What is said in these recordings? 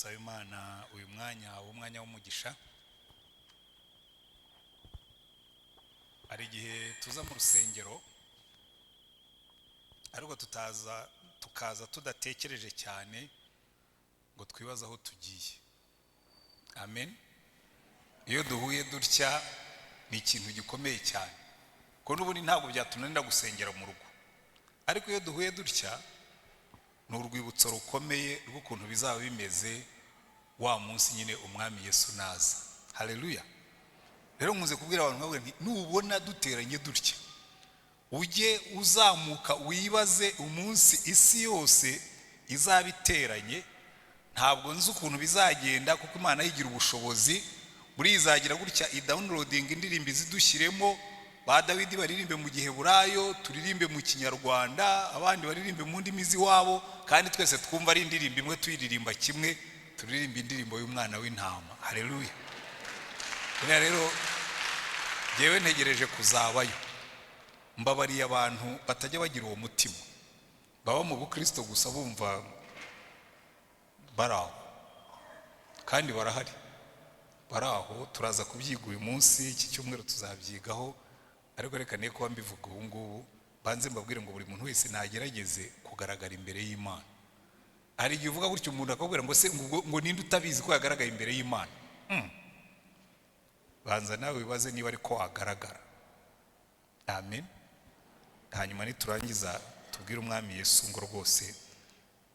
Dusabe Imana uyu mwanya w'umwanya w'umugisha. Hari igihe tuza mu rusengero ariko tutaza, tukaza tudatekereje cyane ngo twibaze aho tugiye. Amen. Iyo duhuye dutya ni ikintu gikomeye cyane, kuko n'ubundi ntabwo byatunanira gusengera mu rugo, ariko iyo duhuye dutya ni urwibutso rukomeye rw'ukuntu bizaba bimeze wa munsi nyine Umwami Yesu naza. Haleluya. Rero nkunze kubwira abantu nkabwira nti nubona duteranye dutya ujye uzamuka wibaze umunsi isi yose izaba iteranye. Ntabwo nzi ukuntu bizagenda kuko Imana yigira ubushobozi, buri izagira gutya idawunirodinga indirimbo izidushyiremo, ba Dawidi baririmbe mu Giheburayo, turirimbe mu Kinyarwanda, abandi baririmbe mu ndimi z'iwabo, kandi twese twumva ari indirimbo imwe, tuyiririmba kimwe, turirimba indirimbo y'umwana w'intama. Haleluya. Buriya rero njyewe ntegereje kuzabayo. Mbabariye abantu batajya bagira uwo mutima, baba mu bukristo gusa bumva bari aho, kandi barahari, bari aho. Turaza kubyiga uyu munsi, iki cyumweru tuzabyigaho, ariko reka niyo kuba mbivuga ubu ngubu, banze mbabwire ngo buri muntu wese nagerageze kugaragara imbere y'Imana. Hari igihe uvuga gutyo umuntu akakubwira ngo se ngo ninde utabizi ko yagaragaye imbere y'Imana? Banza nawe wibaze niba ariko wagaragara. Amen. Hanyuma niturangiza tubwire Umwami Yesu ngo rwose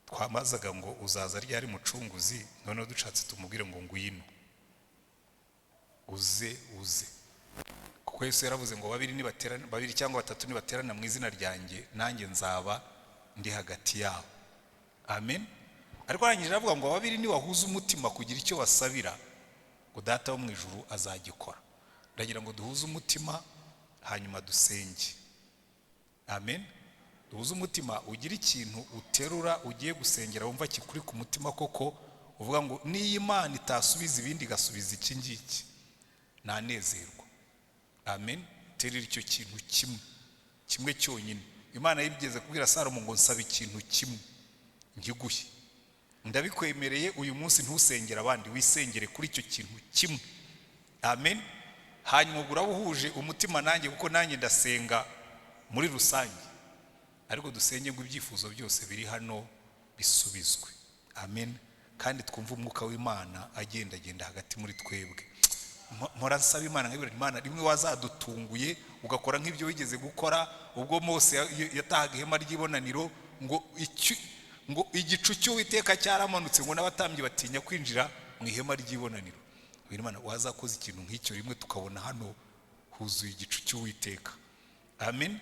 twamazaga ngo uzaza ryari mucunguzi, noneho dushatse tumubwire ngo ngwino uze uze, kuko Yesu yaravuze ngo babiri nibaterana, babiri cyangwa batatu nibaterana mu izina ryanjye, nanjye nzaba ndi hagati yabo. Amen. Ariko arangije aravuga ngo babiri nibahuza umutima kugira icyo basabira, ngo Data wo mu ijuru azagikora. Ndagira ngo duhuze umutima hanyuma dusenge. Amen. Duhuze umutima, ugire ikintu uterura ugiye gusengera wumva kikuri ku mutima koko, uvuga ngo niyo Imana itasubiza ibindi igasubiza iki ngiki nanezerwa. Amen. Terera icyo kintu kimwe kimwe cyonyine. Imana yigeze kubwira Salomo ngo nsaba ikintu kimwe nkiguhe, ndabikwemereye uyu munsi ntusengere abandi, wisengere kuri icyo kintu kimwe. Amen. Hanyuma ubwo uraba uhuje umutima nanjye, kuko nanjye ndasenga muri rusange, ariko dusenge ngo ibyifuzo byose biri hano bisubizwe. Amen. Kandi twumve umwuka w'Imana agendagenda hagati muri twebwe. Mpora nsaba Imana nkabwira Imana, rimwe wazadutunguye ugakora nk'ibyo wigeze gukora ubwo Mose yatahaga ihema ry'ibonaniro, ngo igicu cy'Uwiteka cyaramanutse, ngo n'abatambyi batinya kwinjira mu ihema ry'ibonaniro. Imana wazakoze ikintu nk'icyo rimwe tukabona hano huzuye igicu cy'Uwiteka. Amen.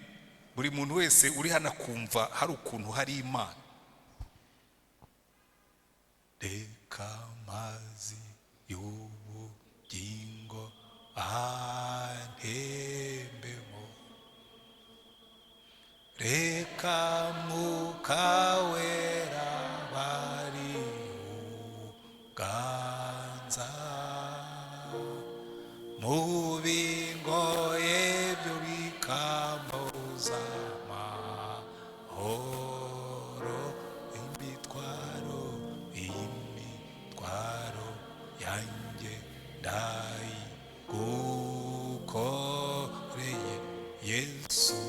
Buri muntu wese uri hano akumva hari ukuntu hari Imana. Reka amazi y'ubugingo antembemo, reka Mwuka Wera bari uganza, mu bingoye byo bikambuza amahoro, imitwaro, imitwaro yanjye ndayigukoreye Yesu,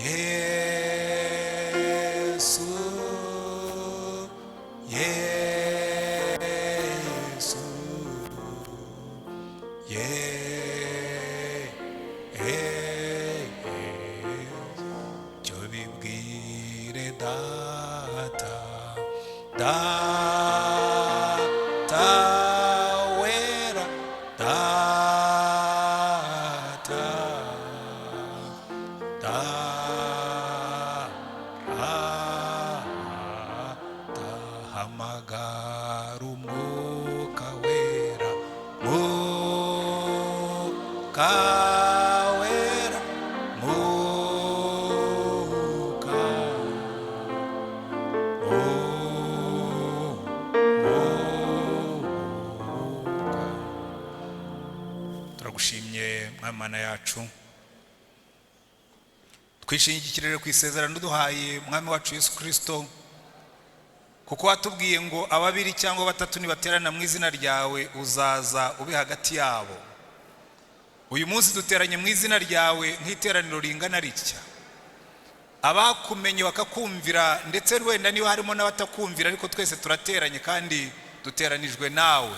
Yesu, Yesu, Yesu, cyo bibwire Data, Data wera, Data, Data, hamagara Umwuka Wera, Mwuka Wera, Mwuka, Mwuka. Turagushimye Mwami Mana yacu, twishingikirije ku isezerano duhaye Mwami wacu Yesu Kristo, Kuko watubwiye ngo ababiri cyangwa batatu nibaterana mu izina ryawe, uzaza ube hagati yabo. Uyu munsi duteranye mu izina ryawe nk'iteraniro ringana ritya. Abakumenye bakakumvira, ndetse wenda niba harimo n'abatakumvira, ariko twese turateranye kandi duteranijwe nawe.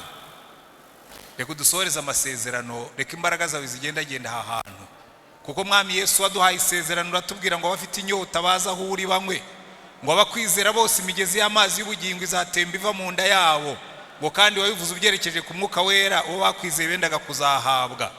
Reka udusohoreze amasezerano, reka imbaraga zawe zigendagenda aha hantu, kuko Mwami Yesu, waduhaye isezerano, uratubwira ngo abafite inyota baze aho uri banywe, ngo abakwizera bose imigezi y'amazi y'ubugingo izatemba iva mu nda yabo, ngo kandi wabivuze ubyerekeje ku Mwuka Wera, uwo bakwizeye bendaga kuzahabwa.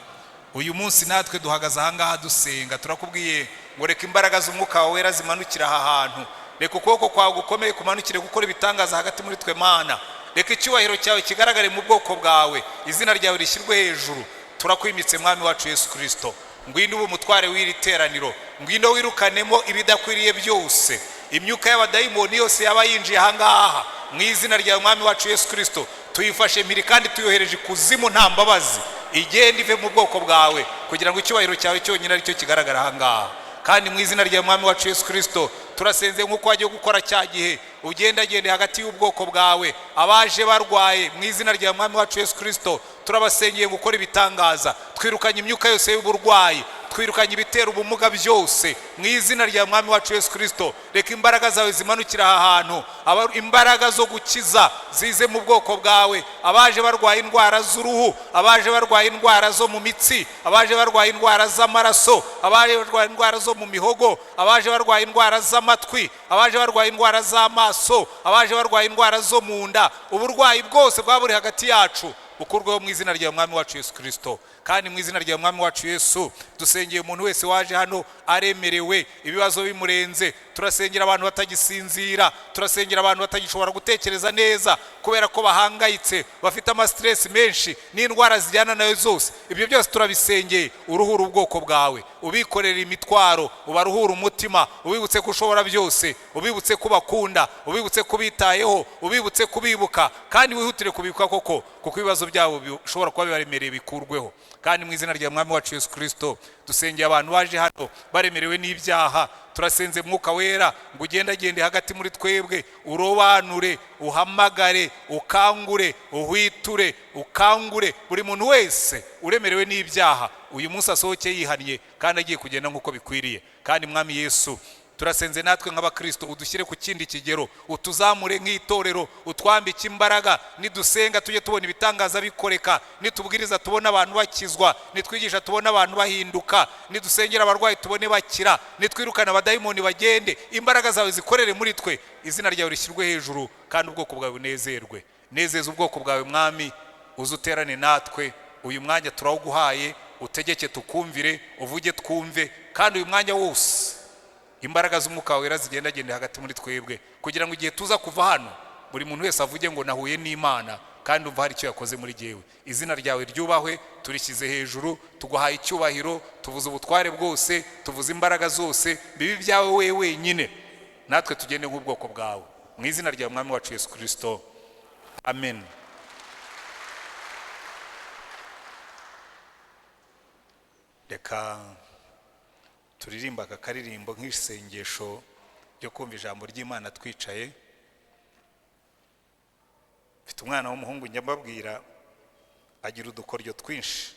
Uyu munsi natwe duhagaze aha ngaha dusenga, turakubwiye ngo reka imbaraga z'Umwuka wawe Wera zimanukire aha hantu, reka ukuboko kwawe gukomeye kumanukire gukora ibitangaza hagati muri twe. Mana, reka icyubahiro cyawe kigaragare mu bwoko bwawe, izina ryawe rishyirwe hejuru. Turakwimitse, Mwami wacu Yesu Kirisito. Ngwino ube umutware w'iri teraniro, ngwino wirukanemo ibidakwiriye byose, imyuka y'abadayimoni yose yaba yinjiye aha ngaha. Mu izina ryawe, Mwami wacu Yesu Kirisito, tuyifashe mpiri kandi tuyohereje ikuzimu nta mbabazi. Igenda ive mu bwoko bwawe, kugira ngo icyubahiro cyawe cyonyine aricyo kigaragara aha ngaha. Kandi mu izina rya Mwami wacu Yesu Kirisito, turasenze nk'uko wagiye gukora cya gihe, ugendagende hagati y'ubwoko bwawe. Abaje barwaye, mu izina rya Mwami wacu Yesu Kirisito, turabasengeye gukora ibitangaza. Twirukanye imyuka yose y'uburwayi, twirukanye ibitera ubumuga byose mu izina rya Mwami wacu Yesu Kirisito. Reka imbaraga zawe zimanukire aha hantu, imbaraga zo gukiza zize mu bwoko bwawe. Abaje barwaye indwara z'uruhu, abaje barwaye indwara zo mu mitsi, abaje barwaye indwara z'amaraso, abaje barwaye indwara zo mu mihogo, abaje barwaye indwara z'amatwi, abaje barwaye indwara z'amaso, abaje barwaye indwara zo mu nda, uburwayi bwose bwaba buri hagati yacu bukurweho mu izina rya Mwami wacu Yesu Kirisito. Kandi mu izina rya Mwami wacu Yesu, dusengeye umuntu wese waje hano aremerewe, ibibazo bimurenze. Turasengera abantu batagisinzira, turasengera abantu batagishobora gutekereza neza kubera ko bahangayitse, bafite ama stress menshi n'indwara zijyana nayo zose. Ibyo byose turabisengeye. Uruhura ubwoko bwawe, ubikorera imitwaro, ubaruhure umutima, ubibutse ko ushobora byose, ubibutse ko ubakunda, ubibutse ko ubitayeho, ubibutse kubibuka, kandi wihutire kubibuka koko, kuko ibibazo byabo bishobora kuba bibaremereye bikurweho. Kandi mu izina rya Mwami wacu Yesu Kirisito, dusengeye abantu baje hano baremerewe n'ibyaha. Turasenze, Mwuka Wera, ngo ugendagende hagati muri twebwe, urobanure, uhamagare, ukangure, uhwiture, ukangure buri muntu wese uremerewe n'ibyaha. Uyu munsi asohoke yihannye kandi agiye kugenda nk'uko bikwiriye. Kandi Mwami Yesu, turasenze natwe nk'abakristo, udushyire ku kindi kigero, utuzamure nk'itorero, utwambike imbaraga. Nidusenga tujye tubona ibitangaza bikoreka, nitubwiriza tubone abantu bakizwa, nitwigisha tubone abantu bahinduka, nidusengera abarwayi tubone bakira, nitwirukana abadayimoni bagende. Imbaraga zawe zikorere muri twe, izina ryawe rishyirwe hejuru kandi ubwoko bwawe bunezerwe. Nezeza ubwoko bwawe, Mwami, uze uterane natwe. Uyu mwanya turawuguhaye, utegeke tukumvire, uvuge twumve, kandi uyu mwanya wose imbaraga z'Umwuka Wera zigendagende hagati muri twebwe, kugira ngo igihe tuza kuva hano buri muntu wese avuge ngo nahuye n'Imana kandi umva hari icyo yakoze muri jyewe. Izina ryawe ryubahwe, turishyize hejuru, tuguhaye icyubahiro, tuvuze ubutware bwose, tuvuze imbaraga zose, bibe ibyawe we wenyine, natwe tugende nk'ubwoko bwawe. Mu izina rya Mwami wacu Yesu Kirisito, amen. Reka turirimba aka karirimbo nk'isengesho ryo kumva ijambo ry'Imana twicaye. Mfite umwana w'umuhungu njya mbabwira, agira udukoryo twinshi.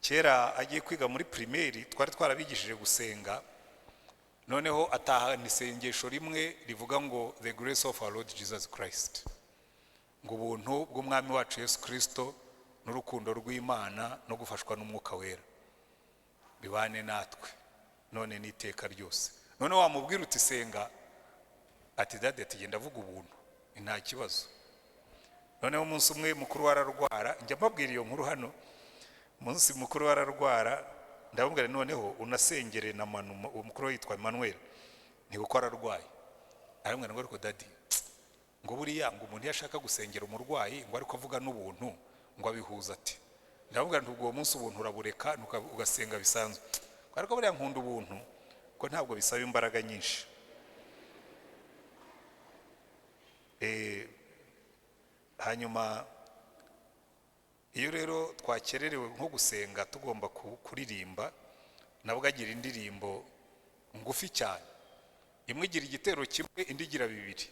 Kera agiye kwiga muri primaire, twari twarabigishije gusenga, noneho atahana isengesho rimwe rivuga ngo "The grace of our Lord Jesus Christ", ngo ubuntu bw'Umwami wacu Yesu Kirisito n'urukundo rw'Imana no gufashwa n'Umwuka Wera bibane natwe none n'iteka ryose. None wamubwira uti senga, ati "Daddy", ati "Genda avuga ubuntu nta kibazo." Noneho umunsi umwe mukuru we ararwara, njya mbabwira iyo nkuru hano. Umunsi mukuru we ararwara, ndamubwira noneho unasengere na Manu. Uwo mukuru we yitwa Emmanuel. Ni kuko ararwaye. Aramubwira ngo ariko daddy, ngo buriya ngo umuntu iyo ashaka gusengera umurwayi, ngo ariko avuga n'ubuntu, ngo abihuza ati? Ndamubwira nti ubwo uwo munsi ubuntu urabureka, ugasenga bisanzwe. Ariko buriya nkunda ubuntu ko ntabwo bisaba imbaraga nyinshi. Hanyuma iyo rero twakererewe nko gusenga, tugomba kuririmba, nabwo agira indirimbo ngufi cyane. Imwe igira igitero kimwe, indi igira bibiri.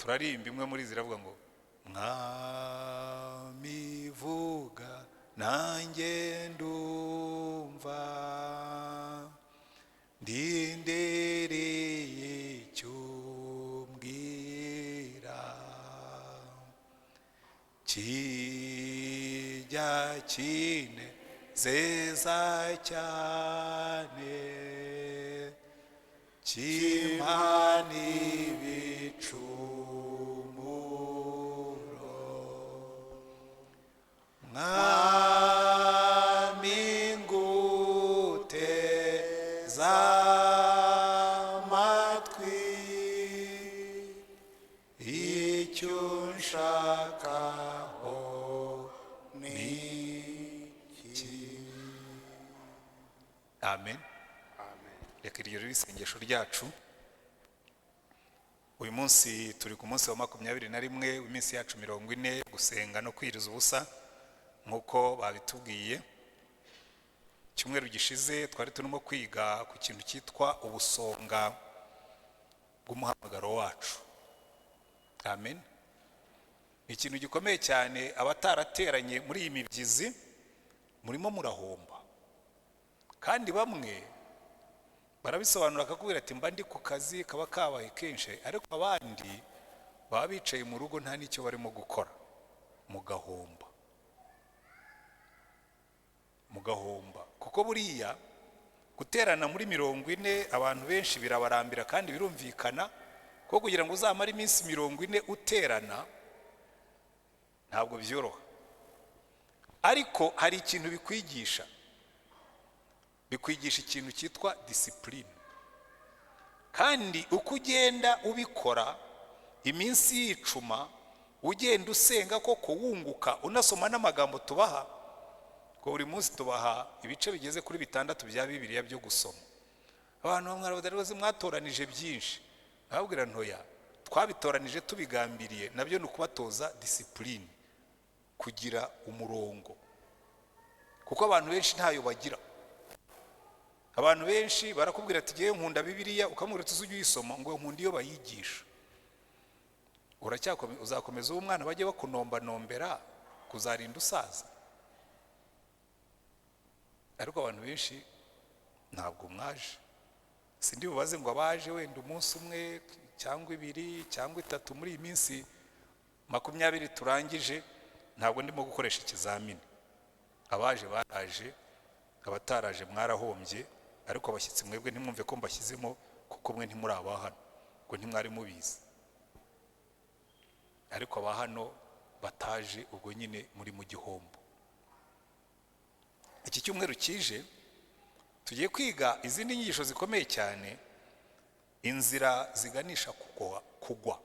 Turarimba imwe muri ziravuga ngo: "Mwami, vuga nanjye ndumva, ndindereye icyo umbwira, kijya kinezeza cyane, kimana ibicumuro. Mwami, nguteze amatwi, icyo nshakaho ni iki?" Amen. Reka iryo riri isengesho ryacu. Uyu munsi turi ku munsi wa 21 w'iminsi yacu 40, gusenga no kwiriza ubusa nk'uko babitubwiye. Icyumweru gishize twari turimo kwiga ku kintu cyitwa ubusonga bw'umuhamagaro wacu. Amen. Ni ikintu gikomeye cyane. Abatarateranye muri iyi mibyizi murimo murahomba, kandi bamwe barabisobanura, akakubwira ati: "Mba ndi ku kazi kaba kabaye kenshi," ariko abandi baba bicaye mu rugo nta n'icyo barimo gukora. Mugahomba, mugahomba, kuko buriya guterana muri 40 abantu benshi birabarambira, kandi birumvikana ko kugira ngo uzamare iminsi 40 uterana ntabwo byoroha. Ariko hari ikintu bikwigisha, bikwigisha ikintu cyitwa discipline. Kandi uko ugenda ubikora, iminsi yicuma, ugenda usenga koko, wunguka, unasoma n'amagambo tubaha, ko buri munsi tubaha ibice bigeze kuri bitandatu bya Bibiliya byo gusoma. Abantu bamwe barabaza: "Mwatoranije byinshi." Nababwira ntoya: "Twabitoranije tubigambiriye." Nabyo ni ukubatoza discipline, kugira umurongo, kuko abantu benshi ntayo bagira. Abantu benshi barakubwira ati: "Ngewe nkunda Bibiliya." Ukamubwira uti: "Ujye uyisoma." Ngo: "Nkunda iyo bayigisha." Uzakomeza uwo mwana bajye bakunomba kuzarinda usaza. Ariko abantu benshi ntabwo mwaje. Sindi bubaze ngo abaje wenda umunsi umwe cyangwa ibiri cyangwa itatu muri iyi minsi 20 turangije. Ntabwo ndimo gukoresha ikizamini. Abaje baraje, abataraje mwarahombye. Ariko abashyitsi mwebwe ntimwumve ko mbashyizemo, kuko mwe ntimuri aba hano, ngo ntimwari mubizi. Ariko aba hano bataje, ubwo nyine muri mu gihombo. Iki cyumweru kije tugiye kwiga izindi nyigisho zikomeye cyane: inzira ziganisha kugwa,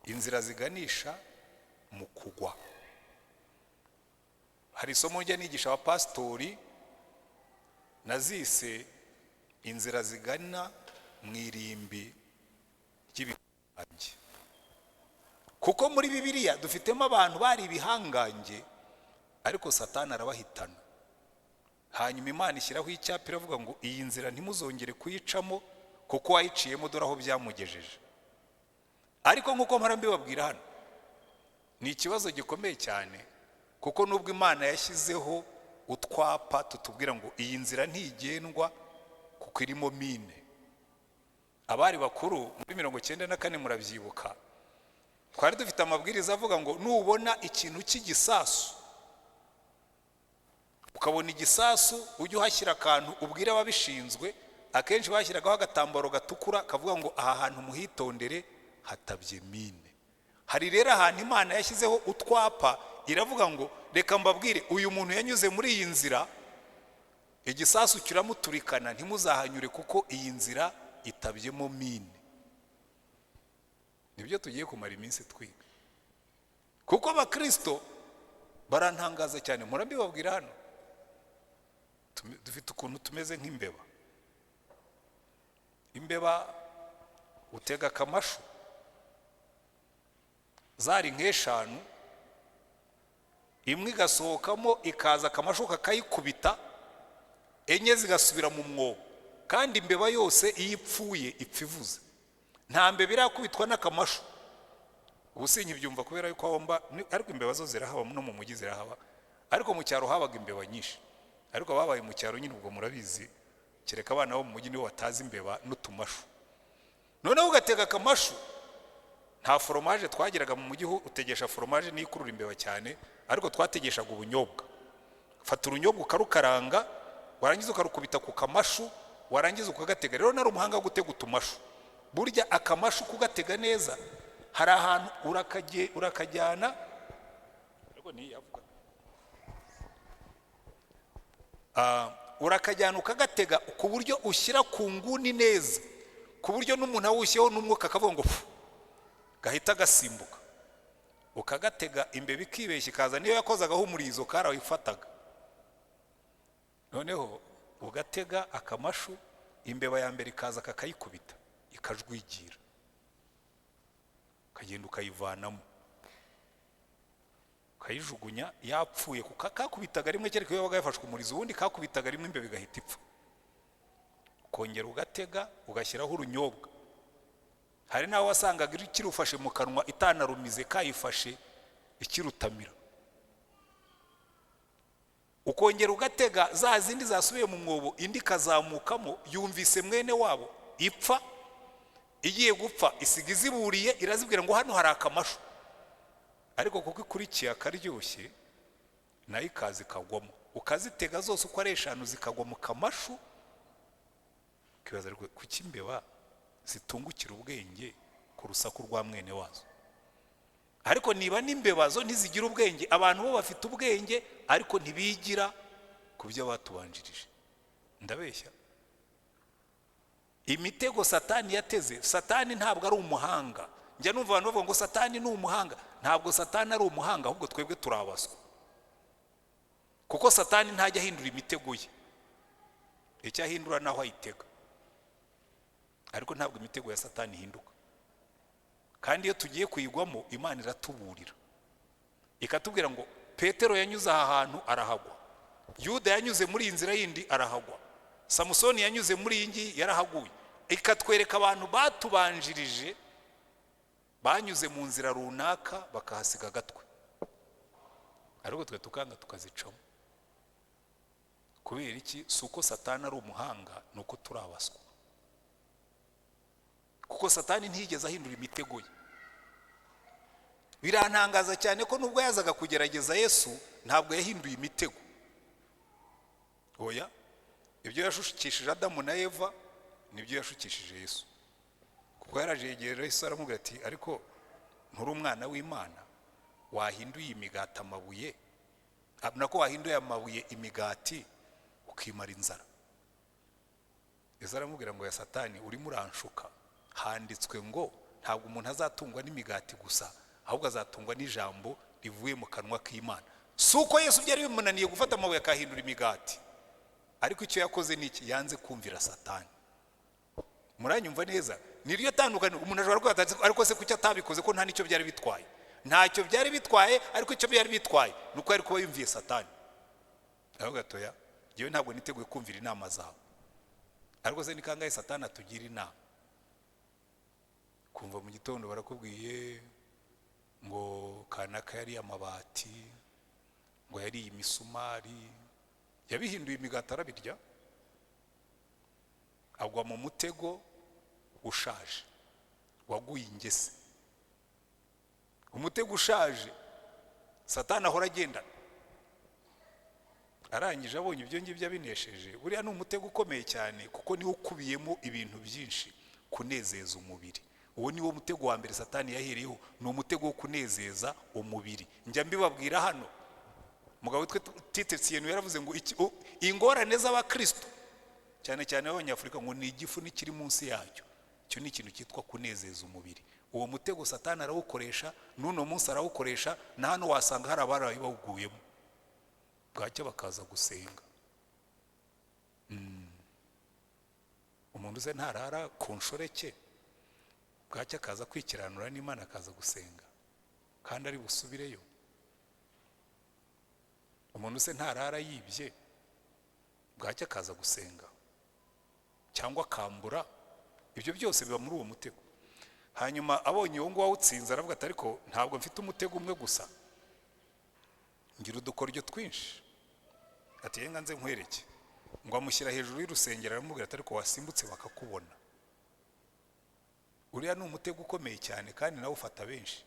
inzira ziganisha mu kugwa. Hari isomo njya nigisha abapasitori nazise "Inzira zigana mu irimbi ry'ibihangange", kuko muri Bibiliya dufitemo abantu bari ibihangange, ariko Satani arabahitana. Hanyuma Imana ishyiraho icyapa, iravuga ngo: "Iyi nzira ntimuzongere kuyicamo, kuko wayiciyemo dore aho byamugejeje." Ariko nk'uko mpora mbibabwira hano, ni ikibazo gikomeye cyane, kuko nubwo Imana yashyizeho utwapa tutubwira ngo iyi nzira ntigendwa kuko irimo mine. Abari bakuru muri 94 murabyibuka, twari dufite amabwiriza avuga ngo nubona ikintu cy'igisasu, ukabona igisasu, ujye uhashyira akantu ubwira ababishinzwe. Akenshi bashyiragaho agatambaro gatukura kavuga ngo: "Aha hantu muhitondere, hatabye mine." Hari rero ahantu Imana yashyizeho utwapa, iravuga ngo: "Reka mbabwire, uyu muntu yanyuze muri iyi nzira igisasu kiramuturikana, ntimuzahanyure kuko iyi nzira itabyemo mine." Nibyo tugiye kumara iminsi twiga, kuko abakirisito barantangaza cyane. Mpora mbibabwira hano, dufite ukuntu tumeze nk'imbeba. Imbeba utega akamashu zari nk'eshanu, imwe igasohokamo ikaza, akamashu kakayikubita, enye zigasubira mu mwobo. Kandi imbeba yose iyo ipfuye ipfa ivuze. Nta mbeba irakubitwa n'akamashu. Ubu sinkibyumva kubera yuko aho mba ariko imbeba zo zirahaba, no mu mujyi zirahaba, ariko mu cyaro habaga imbeba nyinshi. Ariko ababaye mu cyaro nyine ubwo murabizi, kereka abana bo mu mujyi nibo batazi imbeba n'utumashu. Noneho ugatega akamashu, nta foromaje twageraga mu mujyi utegesha foromaje niyo ikurura imbeba cyane, ariko twategeshaga ubunyobwa. Fata urunyobwa ukarukaranga, warangiza ukarukubita ku kamashu, warangiza ukagatega. Rero nari umuhanga wo gutega utumashu. Burya akamashu kugatega neza, hari ahantu urakajyana, ariko ntiyavuga, urakajyana ukagatega ku buryo ushyira ku nguni neza, ku buryo n'umuntu awushyeho n'umwuka akavuga ngo fu, gahita gasimbuka. Ukagatega, imbeba ikibeshya ikaza, niyo yakozagaho umurizo karawifataga. Noneho ugatega akamashu, imbeba ya mbere ikaza kakayikubita ikajwigira, ukagenda ukayivanamo ukayijugunya yapfuye, kuko kakubitaga rimwe, kereka iyo yabaga yafashwe umurizo, ubundi kakubitaga rimwe imbeba igahita ipfa. Ukongera ugatega, ugashyiraho urunyobwa. Hari n'aho wasangaga ikirufashe mu kanwa itanarumize, kayifashe ikirutamira. Ukongera ugatega, za zindi zasubiye mu mwobo, indi ikazamukamo yumvise mwene wabo ipfa, igiye gupfa isiga iziburiye, irazibwira ngo hano hari akamashu, ariko kuko ikurikiye akaryoshye nayo ikaza ikagwamo. Ukazitega zose uko ari eshanu zikagwa mu kamashu. Ukibaza ariko kuki imbeba zitungukira ubwenge ku rusaku rwa mwene wazo? Ariko niba n'imbeba zo ntizigira ubwenge, abantu bo bafite ubwenge ariko ntibigira ku byo batubanjirije. Ndabeshya? Imitego Satani yateze, Satani ntabwo ari umuhanga. Njya numva abantu bavuga ngo Satani ni umuhanga. Ntabwo Satani ari umuhanga, ahubwo twebwe turabaswa, kuko Satani ntajya ahindura imitego ye, icyo ahindura naho ayitega, ariko ntabwo imitego ya Satani ihinduka. Kandi iyo tugiye kuyigwamo, Imana iratuburira ikatubwira ngo Petero yanyuze aha hantu arahagwa, Yuda yanyuze muri iyi nzira yindi arahagwa, Samusoni yanyuze muri iyi ngiyi yarahaguye. Ikatwereka abantu batubanjirije banyuze mu nzira runaka bakahasiga agatwe, ariko twe tukanga tukazicamo. Kubera iki? Si uko Satani ari umuhanga, ni uko turi abaswa, kuko Satani ntiyigeze ahindura imitego ye. Birantangaza cyane ko nubwo yazaga kugerageza Yesu, ntabwo yahinduye imitego. Oya, ibyo yashukishije Adamu na Eva nibyo yashukishije Yesu, kuko yaraje yegera Yesu aramubwira ati ariko nturi umwana w'Imana, wahinduye imigati amabuye, nako wahinduye amabuye imigati ukimara inzara. Yesu aramubwira ngo ya Satani, urimo uranshuka, handitswe ngo ntabwo umuntu azatungwa n'imigati gusa, ahubwo azatungwa n'ijambo rivuye mu kanwa k'Imana. Si uko Yesu byari bimunaniye gufata amabuye akahindura imigati, ariko icyo yakoze ni iki? Yanze kumvira Satani. Muranyumva neza? Niryo tandukaniro. Umuntu ashobora kuba ariko se kuki atabikoze, ko nta nicyo byari bitwaye? Ntacyo byari bitwaye, ariko icyo byari bitwaye ni uko yari kuba yumviye Satani. Aho gatoya, njyewe ntabwo niteguye kumvira inama zawe. Ariko se ni kangahe Satani atugira inama? Kumva mu gitondo barakubwiye ngo kanaka yariye amabati, ngo yariye imisumari, yabihinduye imigati arabirya, agwa mu mutego ushaje waguye ingese. Umutego ushaje Satani ahora agendana. Arangije abonye ibyo ngibyo abinesheje. Buriya ni umutego ukomeye cyane, kuko niwo ukubiyemo ibintu byinshi, kunezeza umubiri. Uwo niwo mutego wa mbere Satani yahereyeho, ni umutego wo kunezeza umubiri. Njya mbibabwira hano, umugabo witwa Tite Tsiyenu yaravuze ngo ingorane z'abakristo cyane cyane b'Abanyafurika ngo ni igifu n'ikiri munsi yacyo. Icyo ni ikintu cyitwa kunezeza umubiri. Uwo mutego Satani arawukoresha, n'uno munsi arawukoresha, na hano wasanga hari abarayi bawuguyemo, bwacya bakaza gusenga. Umuntu uze ntarara ku nshoreke, bwacya akaza kwikiranura n'Imana akaza gusenga kandi ari busubireyo. Umuntu se ntarara yibye, bwacya akaza gusenga cyangwa akambura. Ibyo byose biba muri uwo mutego. Hanyuma abonye uwo nguwo awutsinze, aravuga ati: "Ariko ntabwo mfite umutego umwe gusa, ngira udukoryo twinshi." Ati: "Yenga nze nkwereke." Ngo amushyira hejuru y'urusengero, aramubwira ati: "Ariko wasimbutse bakakubona." Uriya ni umutego ukomeye cyane, kandi nawe ufata benshi.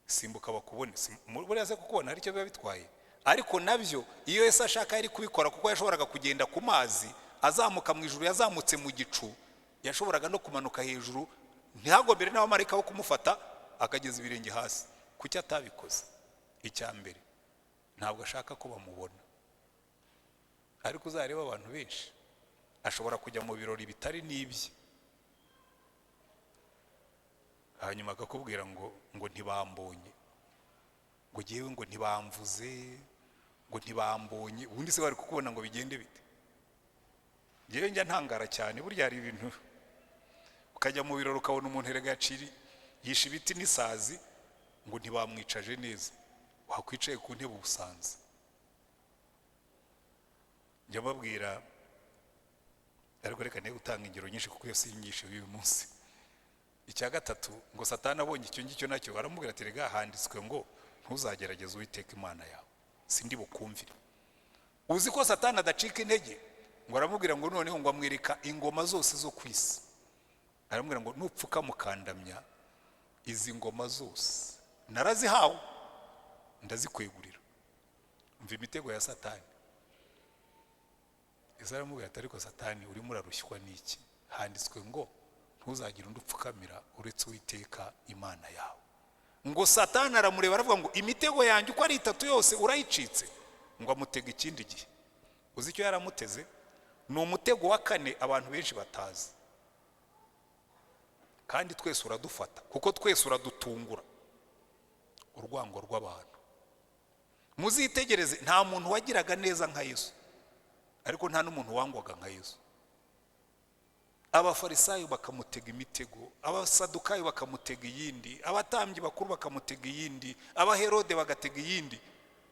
Simbuka bakubone. Buriya se kukubona hari icyo biba bitwaye? Ariko nabyo iyo Yesu ashaka yari kubikora, kuko yashoboraga kugenda ku mazi azamuka mu ijuru. Yazamutse mu gicu, yashoboraga no kumanuka hejuru, ntihagombere n'abamarayika bo kumufata, akageza ibirenge hasi. Kuki atabikoze? Icya mbere, ntabwo ashaka ko bamubona. Ariko uzareba abantu benshi, ashobora kujya mu birori bitari n'ibye, hanyuma akakubwira ngo ntibambonye, ngo ngewe ngo ntibamvuze, ngo ntibambonye. Ubundi se bari kukubona ngo bigende bite? Ngewe njya ntangara cyane. Burya hari ibintu ukajya mu birori ukabona umuntu erega yaciri yishe ibiti n'isazi, ngo ntibamwicaje neza. Wakwicaye ku ntebe ubusanzwe. Njya mbabwira, ariko reka niyo gutanga ingero nyinshi, kuko iyo si inyigisho y'uyu munsi. Icya gatatu, ngo Satani abonye icyo ngicyo nacyo, aramubwira ati: "Rega handitswe ngo ntuzagerageze Uwiteka Imana yawe." Sindi bukumvire. Uzi ko Satani adacika intege? Ngo aramubwira ngo noneho ngo amwereka ingoma zose zo ku isi, aramubwira ngo: "Nupfuka mukandamya, izi ngoma zose narazihawe, ndazikwegurira." Umva imitego ya Satani. Yesu aramubwira ati: "Ariko Satani, urimo urarushywa n'iki? Handitswe ngo ntuzagire undi upfukamira uretse Uwiteka Imana yawe." Ngo Satani aramureba, aravuga ngo: "Imitego yanjye uko ari itatu yose urayicitse." Ngo amutega ikindi gihe. Uzi icyo yaramuteze? Ni umutego wa kane abantu benshi batazi, kandi twese uradufata, kuko twese uradutungura: urwango rw'abantu. Muzitegereze, nta muntu wagiraga neza nka Yesu, ariko nta n'umuntu wangwaga nka Yesu. Abafarisayo bakamutega imitego, Abasadukayo bakamutega iyindi, abatambyi bakuru bakamutega iyindi, Abaherode bagatega iyindi.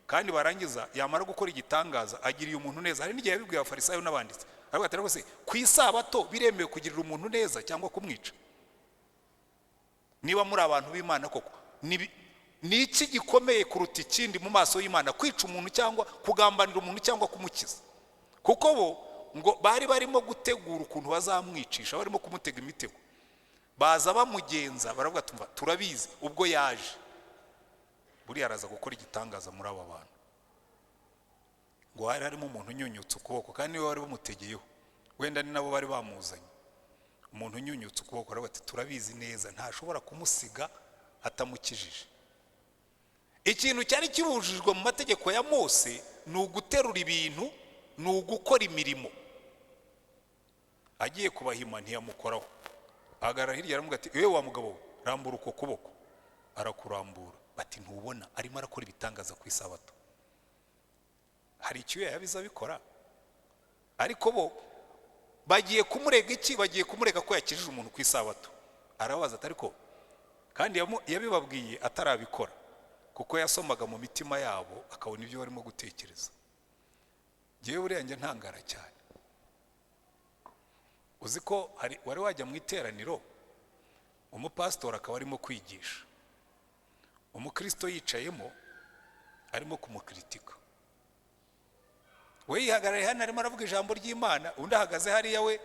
Kandi barangiza, yamara gukora igitangaza, agiriye umuntu neza. Hari n'igihe yabibwiye Abafarisayo n'abanditsi, aravuga ati: "Rwose ku Isabato biremewe kugirira umuntu neza cyangwa kumwica? Niba muri abantu b'Imana koko, ni iki gikomeye kuruta ikindi mu maso y'Imana, kwica umuntu cyangwa kugambanira umuntu cyangwa kumukiza?" Kuko bo ngo bari barimo gutegura ukuntu bazamwicisha, barimo kumutega imitego, baza bamugenza, baravuga: "Tumva turabizi, ubwo yaje buriya araza gukora igitangaza muri aba bantu." Ngo hari harimo umuntu unyunyutse ukuboko, kandi niwe bari bamutegeyeho, wenda ni nabo bari bamuzanye. Umuntu unyunyutse ukuboko, aravuga ati: "Turabizi neza, ntashobora kumusiga atamukijije." Ikintu cyari kibujijwe mu mategeko ya Mose ni uguterura ibintu, ni ugukora imirimo. Agiye kubahima, ntiyamukoraho, ahagarara hirya, aramubwira ati: "Ewe wa mugabo we, rambura uko kuboko." Arakurambura. Bati: "Ntubona arimo arakora ibitangaza ku Isabato?" Hari icyuya yabiza abikora. Ariko bo bagiye kumurega iki? Bagiye kumurega ko yakijije umuntu ku Isabato. Arababaza ati: "Ariko kandi yabibabwiye atarabikora," kuko yasomaga mu mitima yabo, akabona ibyo barimo gutekereza. Ngewe buriya njya ntangara cyane. Uzi ko hari wari wajya mu iteraniro, umupasitori akaba arimo kwigisha, umukristo yicayemo arimo kumukritika? We yihagarariye hano arimo aravuga ijambo ry'Imana, undi ahagaze hariya, we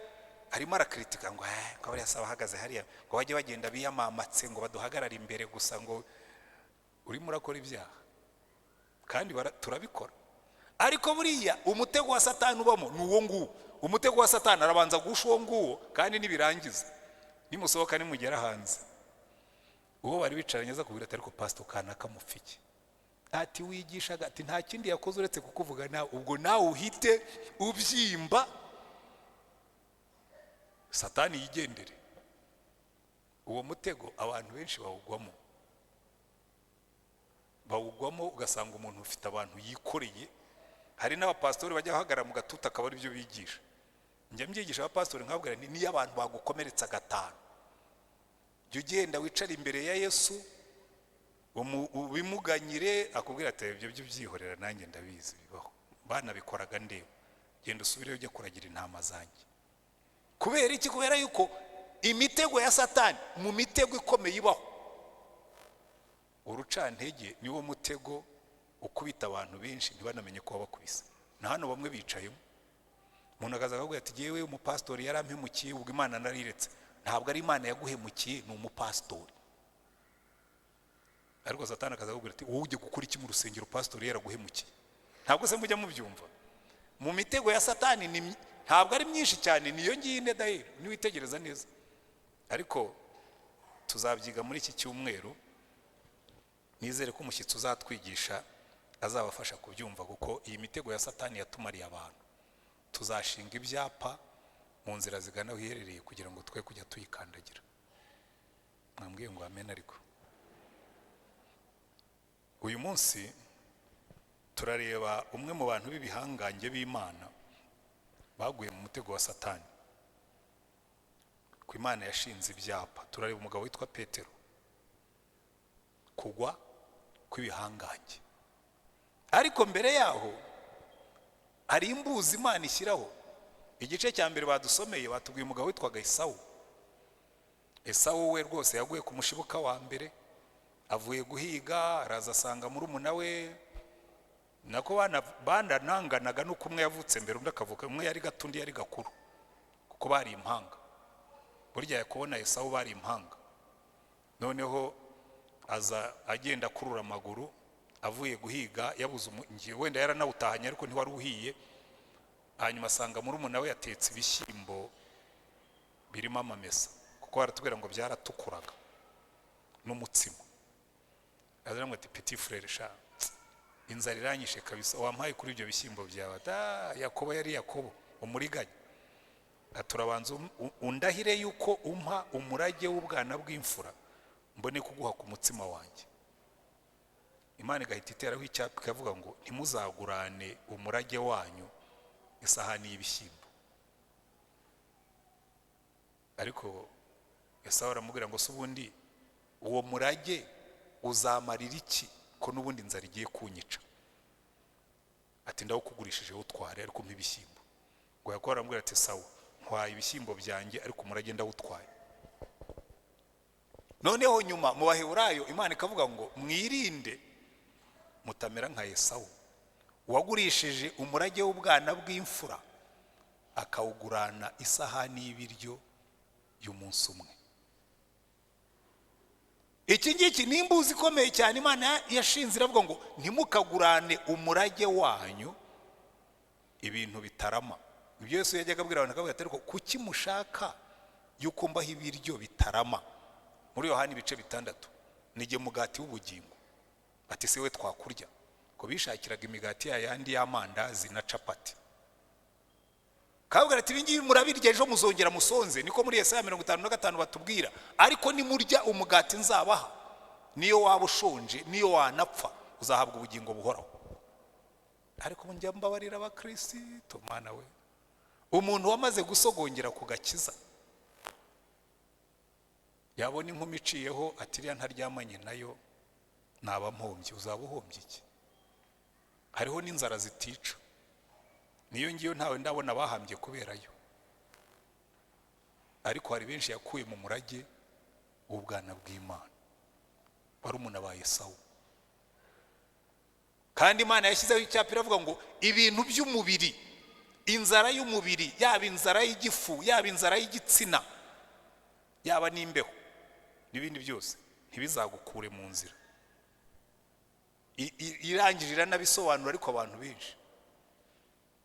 arimo arakritika ngo bariya saba ahagaze hariya, ngo bajye bagenda biyamamatse, ngo baduhagarare imbere gusa, ngo urimo urakora ibyaha. Kandi turabikora. Ariko buriya umutego wa Satani ubamo ni uwo nguwo. Umutego wa Satani, arabanza guhusha uwo nguwo, kandi nibirangiza, nimusohoka, nimugera hanze, uwo bari bicaranye aza kubwira ati: "Ariko pasito kanaka mupfike?" Ati: "Wigishaga," ati, "nta kindi yakoze uretse kukuvuga nawe." Ubwo nawe uhite ubyimba, Satani yigendere. Uwo mutego abantu benshi bawugwamo, ugasanga umuntu ufite abantu yikoreye. Hari n'abapasitori bajya bahagarara mu gatuta, akaba aribyo bigisha. Njya mbyigisha abapasitori, nkababwira nti: "Niyo abantu bagukomeretsa gatanu, jya ugenda wicare imbere ya Yesu, ubimuganyire." Akubwira ati: "Ibyo byo byihorera, nanjye ndabizi bibaho, banabikoraga ndeba. Genda usubireyo, ujye kuragira intama zanjye." Kubera iki? Kubera yuko Imitego ya Satani, mu mitego ikomeye ibaho, urucantege niwo mutego ukubita abantu benshi ntibanamenye ko wabakubise. Na hano bamwe bicayemo, umuntu akaza akakubwira ati: "Yewe, umupasitori yarampemukiye, ubwo Imana nariretse." Ntabwo ari Imana yaguhemukiye, ni umupasitori. Ariko Satani akaza akakubwira ati: "Wowe ujya gukora iki mu rusengero pasitori yaraguhemukiye?" Ntabwo se mujya mubyumva? Mu mitego ya Satani ntabwo ari myinshi cyane, niyo ngiyo ine daheri niwitegereza neza. Ariko tuzabyiga muri iki cyumweru. Nizere ko umushyitsi uzatwigisha azabafasha kubyumva, kuko iyi mitego ya Satani yatumariye abantu. Tuzashinga ibyapa mu nzira zigana aho iherereye kugira ngo twe kujya tuyikandagira. Mwambwiye ngo amen. Ariko uyu munsi turareba umwe mu bantu b'ibihangange b'Imana baguye mu mutego wa Satani, ku Imana yashinze ibyapa. Turareba umugabo witwa Petero, kugwa kw'ibihangange. Ariko mbere yaho hari imbuzi Imana ishyiraho. Igice cya mbere badusomeye, batubwiye umugabo witwaga Esawu. Esawu we rwose yaguye ku mushibuka wa mbere, avuye guhiga, araza asanga murumuna we, nako banananganaga nuko umwe yavutse mbere, undi akavuka, umwe yari gato, undi yari gakuru, kuko bari impanga. Burya kubona Esawu bari impanga. Noneho aza agenda akurura amaguru, avuye guhiga, yabuze wenda yaranawutahanye ariko ntiwari uhiye. Hanyuma asanga murumuna we yatetse ibishyimbo birimo amamesa, kuko baratubwira ngo byaratukuraga, n'umutsima. Aravuga ati: "Petit frère, sha, inzara iranyishe kabisa, wampaye kuri ibyo bishyimbo byawe?" Da Yakobo yari Yakobo umuriganya. Turabanza undahire yuko umpa umurage w'ubwana bw'imfura, mbone kuguha ku mutsima wanjye. Imana igahita iteraho icyapa, ikavuga ngo: "Ntimuzagurane umurage wanyu isahani y'ibishyimbo." Ariko Esawu aramubwira ngo: "Se ubundi uwo murage uzamarira iki, ko n'ubundi inzara igiye kunyica?" Ati: "Ndawukugurishije, utware, ariko umpa ibishyimbo." Ngo Yakobo aramubwira ati: "Sawa, ntwaye ibishyimbo byanjye, ariko umurage ndawutwaye." Noneho nyuma mu Baheburayo Imana ikavuga ngo: "Mwirinde mutamera nka Esawu wagurishije umurage w'ubwana bw'imfura, akawugurana isahani y'ibiryo y'umunsi umwe." Iki ngiki ni imbuzi ikomeye cyane Imana yashinze, iravuga ngo: "Ntimukagurane umurage wanyu ibintu bitarama." Ibyo Yesu yajyaga abwira abantu, akavuga ati: "Ariko kuki mushaka yuko mbaho ibiryo bitarama?" Muri Yohani ibice 6, "Nijye mugati w'ubugingo." Ati: "Si we twakurya?" Ngo bishakiraga imigati ya yandi y'amandazi na capati. Kabwira ati: "Ibingibi murabirya, ejo muzongera musonze." Niko muri Yesaya 55 batubwira. "Ariko nimurya umugati nzabaha, niyo waba ushonje, niyo wanapfa, uzahabwa ubugingo buhoraho." Ariko njya mbabarira abakristo, mwana we, umuntu wamaze gusogongera ku gakiza yabona inkumi iciyeho ati: "Iriya ntaryamanye nayo naba mpombye." Uzaba uhombye iki? Hariho n'inzara zitica, niyo ngiyo ntawe ndabona bahambye kuberayo. Ariko hari benshi yakuye mu murage w'ubwana bw'Imana, barumuna ba Esawu. Kandi Imana yashyizeho icyapa, iravuga ngo ibintu by'umubiri, inzara y'umubiri, yaba inzara y'igifu, yaba inzara y'igitsina, yaba n'imbeho n'ibindi byose, ntibizagukure mu nzira. Irangije iranabisobanura. Ariko abantu benshi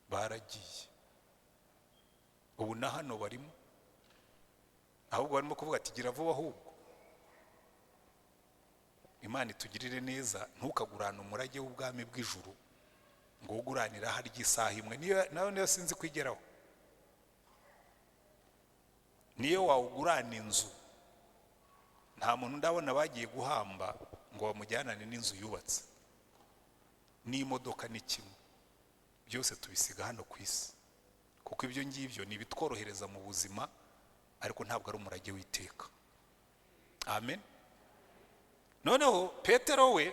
baragiye, ubu na hano barimo, ahubwo barimo kuvuga ati: "Gira vuba." Ahubwo Imana itugirire neza. Ntukagurane umurage w'ubwami bw'ijuru ngo uguranire aharya isaha imwe. Niyo nawe niyo sinzi kwigeraho, niyo wawugurana inzu. Nta muntu ndabona bagiye guhamba ngo bamujyanane n'inzu yubatse n'imodoka. Ni kimwe, byose tubisiga hano ku isi, kuko ibyo ngibyo ni ibitworohereza mu buzima, ariko ntabwo ari umurage w'iteka. Amen. Noneho Petero we,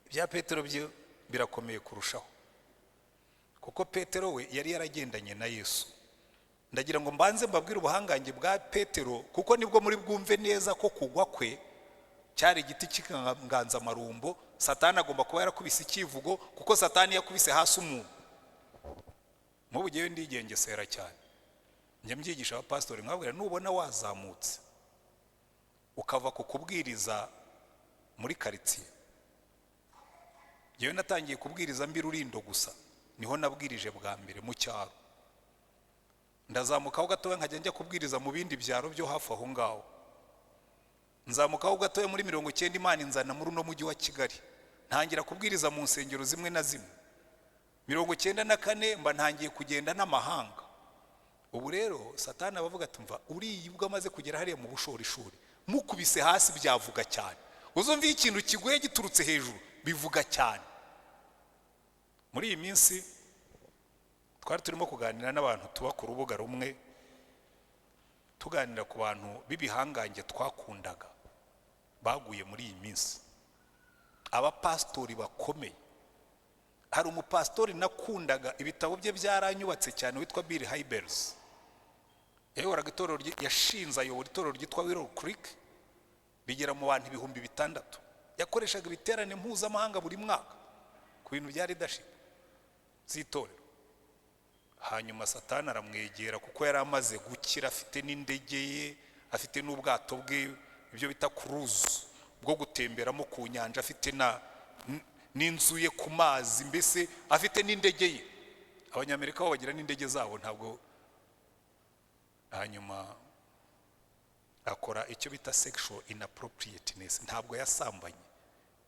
ibya Petero byo birakomeye kurushaho, kuko Petero we yari yaragendanye na Yesu. Ndagira ngo mbanze mbabwire ubuhangange bwa Petero, kuko nibwo muri bwumve neza ko kugwa kwe cyari igiti cy'inganzamarumbo. Satani agomba kuba yarakubise ikivugo, kuko Satani yakubise hasi umuntu. Nk'ubu ngewe ndigengesera cyane, njya mbyigisha abapasitori, nkababwira: nubona wazamutse ukava ku kubwiriza muri karitsiye. Ngewe natangiye kubwiriza mbi Rurindo gusa, niho nabwirije bwa mbere mu cyaro. Ndazamukaho gatoya, nkajya njya kubwiriza mu bindi byaro byo hafi aho ngaho. Nzamukaho gatoya muri 90, Imana inzana muri uno mujyi wa Kigali, ntangira kubwiriza mu nsengero zimwe na zimwe. 94 mba ntangiye kugenda n'amahanga. Ubu rero Satani aba avuga ati: "Mva uriya ubwo amaze kugera hariya mu bushorishori, mukubise hasi byavuga cyane." Uzumva iyo ikintu kiguye giturutse hejuru bivuga cyane. Muri iyi minsi twari turimo kuganira n'abantu tuba ku rubuga rumwe, tuganira ku bantu b'ibihangange twakundaga baguye muri iyi minsi, abapasitori bakomeye. Hari umupasitori nakundaga, ibitabo bye byaranyubatse cyane, witwa Bill Hybels. Yayoboraga itorero, yashinze, ayobora itorero ryitwa Willow Creek, rigera mu bantu 6000. Yakoreshaga ibiterane mpuzamahanga buri mwaka ku bintu bya leadership z'itorero. Hanyuma Satani aramwegera, kuko yari amaze gukira, afite n'indege ye, afite n'ubwato bwe, ibyo bita cruise, bwo gutemberamo ku nyanja, afite na n'inzu ye ku mazi, mbese afite n'indege ye. Abanyamerika bo bagira n'indege zabo ntabwo. Hanyuma akora icyo bita sexual inappropriateness. Ntabwo yasambanye,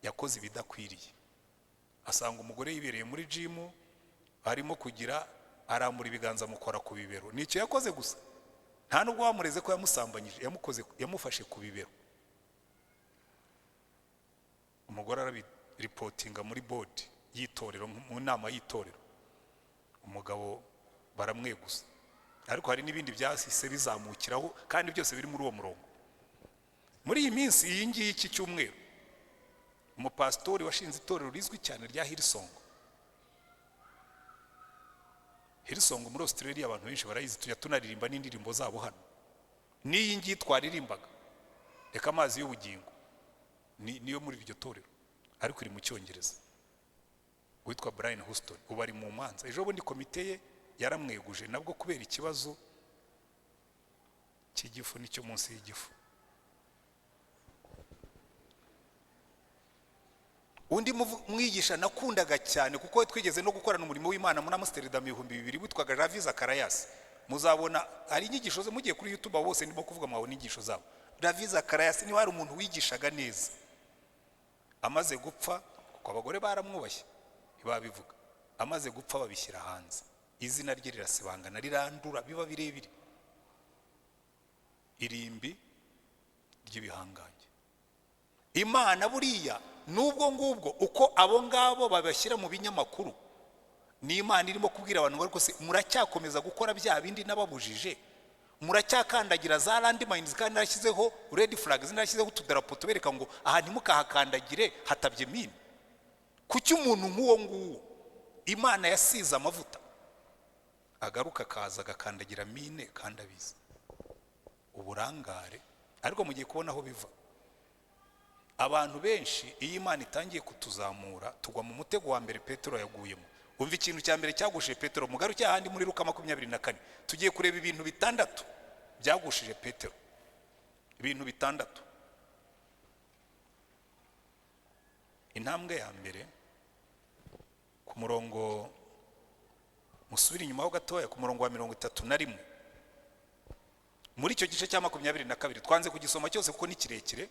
yakoze ibidakwiriye. Asanga umugore yibereye muri gym, arimo kugira, arambura ibiganza, amukora ku bibero. Nicyo yakoze gusa, nta nubwo bamureze ko yamusambanyije, yamukoze, yamufashe ku bibero. Umugore arabiripotinga muri board y'itorero, mu nama y'itorero, umugabo baramweguza. Ariko hari n'ibindi byahise bizamukiraho, kandi byose biri muri uwo murongo. Muri iyi minsi iyi ngiyi, iki cyumweru, umupasitori washinze itorero rizwi cyane rya Hillsong, Hillsong muri Australia, abantu benshi barayizi, tujya tunaririmba n'indirimbo zabo hano. N'iyi ngiyi twaririmbaga, "Reka amazi y'ubugingo", niyo muri iryo torero, ariko iri mu Cyongereza, witwa Brian Houston, ubu ari mu manza. Ejo bundi komite ye yaramweguje nabwo kubera ikibazo cy'igifu n'icyo munsi y'igifu. Undi mwigisha nakundaga cyane, kuko twigeze no gukorana umurimo w'Imana muri Amsterdam 2000, witwaga Ravi Zacharias. Muzabona hari inyigisho ze mugiye kuri YouTube, bose ndimo kuvuga mwabona inyigisho zabo. Ravi Zacharias niba hari umuntu wigishaga neza, amaze gupfa, kuko abagore baramwubashye ntibabivuga, amaze gupfa babishyira hanze, izina rye rirasibangana, rirandura, biba birebire. Irimbi ry'ibihangange. Imana buriya n'ubwo ngubwo uko abo ngabo babashyira mu binyamakuru, ni Imana irimo kubwira abantu ngo: "Ariko se muracyakomeza gukora bya bindi nababujije? Muracyakandagira za landmines kandi narashyizeho red flags, narashyizeho utudarapo tubereka ngo aha ntimukahakandagire, hatabye mine?" Kuki umuntu nk'uwo nguwo Imana yasize amavuta agaruka akaza agakandagira mine kandi abizi? Uburangare. Ariko mugiye kubona aho biva. Abantu benshi, iyo Imana itangiye kutuzamura, tugwa mu mutego wa mbere Petero yaguyemo. Umva ikintu cya mbere cyagushije Petero. Mugaruke ahandi muri Luka 24, tugiye kureba ibintu bitandatu byagushije Petero, ibintu bitandatu. Intambwe ya mbere, ku murongo, musubire inyuma ho gatoya, ku murongo wa 31 muri icyo gice cya 22. Twanze kugisoma cyose kuko ni kirekire,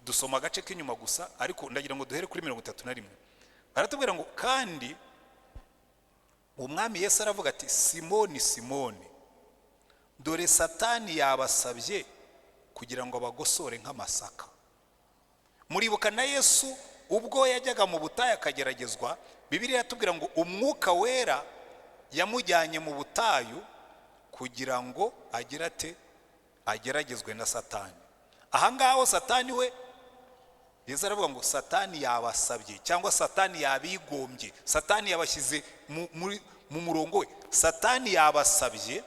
dusoma agace k'inyuma gusa, ariko ndagira ngo duhere kuri 31. Baratubwira ngo: "Kandi Umwami Yesu aravuga ati: 'Simoni, Simoni, dore Satani yabasabye kugira ngo abagosore nk'amasaka.'" Muribuka na Yesu ubwo yajyaga mu butayu akageragezwa, Bibiliya iratubwira ngo Umwuka Wera yamujyanye mu butayu kugira ngo agire ate? Ageragezwe na Satani. Aha ngaho Satani we, Yesu aravuga ngo Satani yabasabye, cyangwa Satani yabigombye, Satani yabashyize mu murongo we. Satani yabasabye.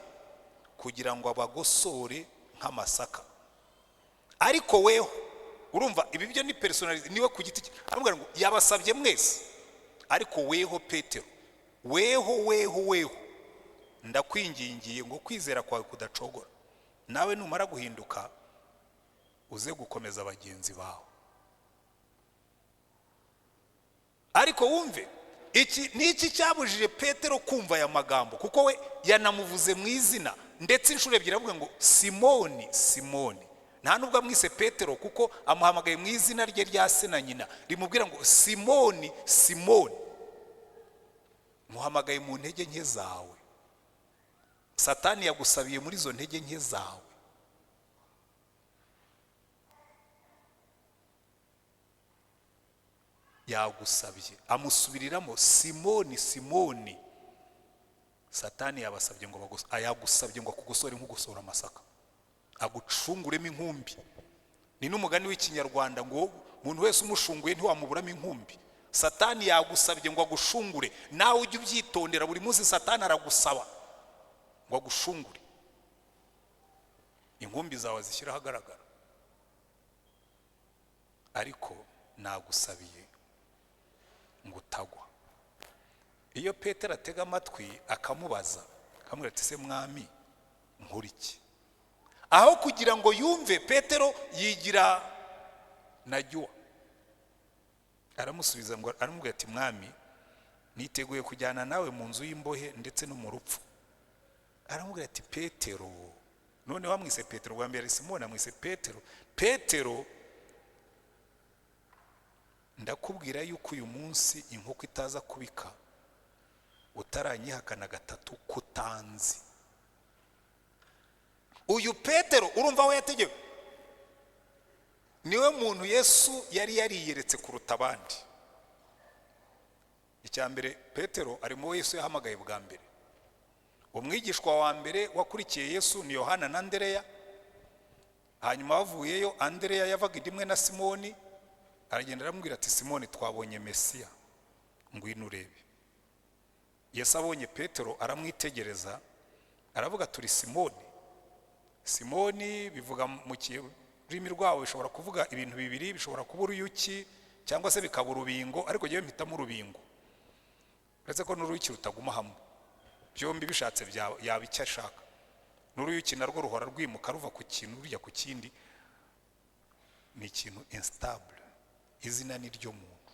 Kugira ngo abagosore nk'amasaka. Ariko weho, urumva ibi byo ni personalize, niwe ku giti cye. Aramubwira ngo yabasabye mwese, ariko weho Petero, weho weho weho, ndakwingingiye ngo kwizera kwawe kudacogora, nawe numara guhinduka uze gukomeza bagenzi bawe. Ariko wumve iki ni iki cyabujije Petero kumva aya magambo, kuko we yanamuvuze mu izina ndetse inshuro ebyiri avuga ngo Simoni, Simoni. Nta nubwo amwise Petero, kuko amuhamagaye mu izina rye rya se na nyina, rimubwira ngo Simoni, Simoni, muhamagaye mu ntege nke zawe. Satani yagusabiye muri izo ntege nke zawe. Yagusabye, amusubiriramo Simoni, Simoni. Satani yabasabye ngo yagusabye ngo akugosore nk'ugosora amasaka, agucunguremo inkumbi. Ni n'umugani w'ikinyarwanda ngo umuntu wese umushunguye ntiwamuburamo inkumbi. Satani yagusabye ngo agushungure, nawe ujye ubyitondera. Buri munsi Satani aragusaba ngo agushungure, inkumbi zawe zishyira ahagaragara. Ariko nagusabiye ngo utagwa. Iyo Petero atega amatwi akamubaza, akamubwira ati se mwami nkora iki? Aho kugira ngo yumve, Petero yigira najyuwa. Aramusubiza ngo, aramubwira ati mwami, niteguye kujyana nawe mu nzu y'imbohe ndetse no mu rupfu. Aramubwira ati Petero, none wamwise Petero bwa mbere, Simoni amwise Petero. Petero, ndakubwira yuko uyu munsi inkoko itaza kubika utaranyihakana gatatu kutanzi. Uyu Petero urumva we yategewe, niwe muntu Yesu yari yariyeretse kuruta abandi. Icya mbere, Petero ari mu Yesu yahamagaye bwa mbere. Umwigishwa wa mbere wakurikiye Yesu ni Yohana na Andereya. Hanyuma bavuyeyo, Andereya yavaga indimwe na Simoni, aragenda aramubwira ati Simoni, twabonye Mesiya, ngwino urebe. Yesu abonye Petero aramwitegereza, aravuga turi Simoni. Simoni bivuga mu rurimi rwabo bishobora kuvuga ibintu bibiri, bishobora kuba uruyuki cyangwa se bikaba urubingo, ariko njyewe mpitamo urubingo, uretse ko n'uruyuki rutaguma hamwe, byombi bishatse yaba icyo ashaka. N'uruyuki narwo ruhora rwimuka ruva ku kintu rujya ku kindi, ni ikintu instable. Izina ni ryo muntu,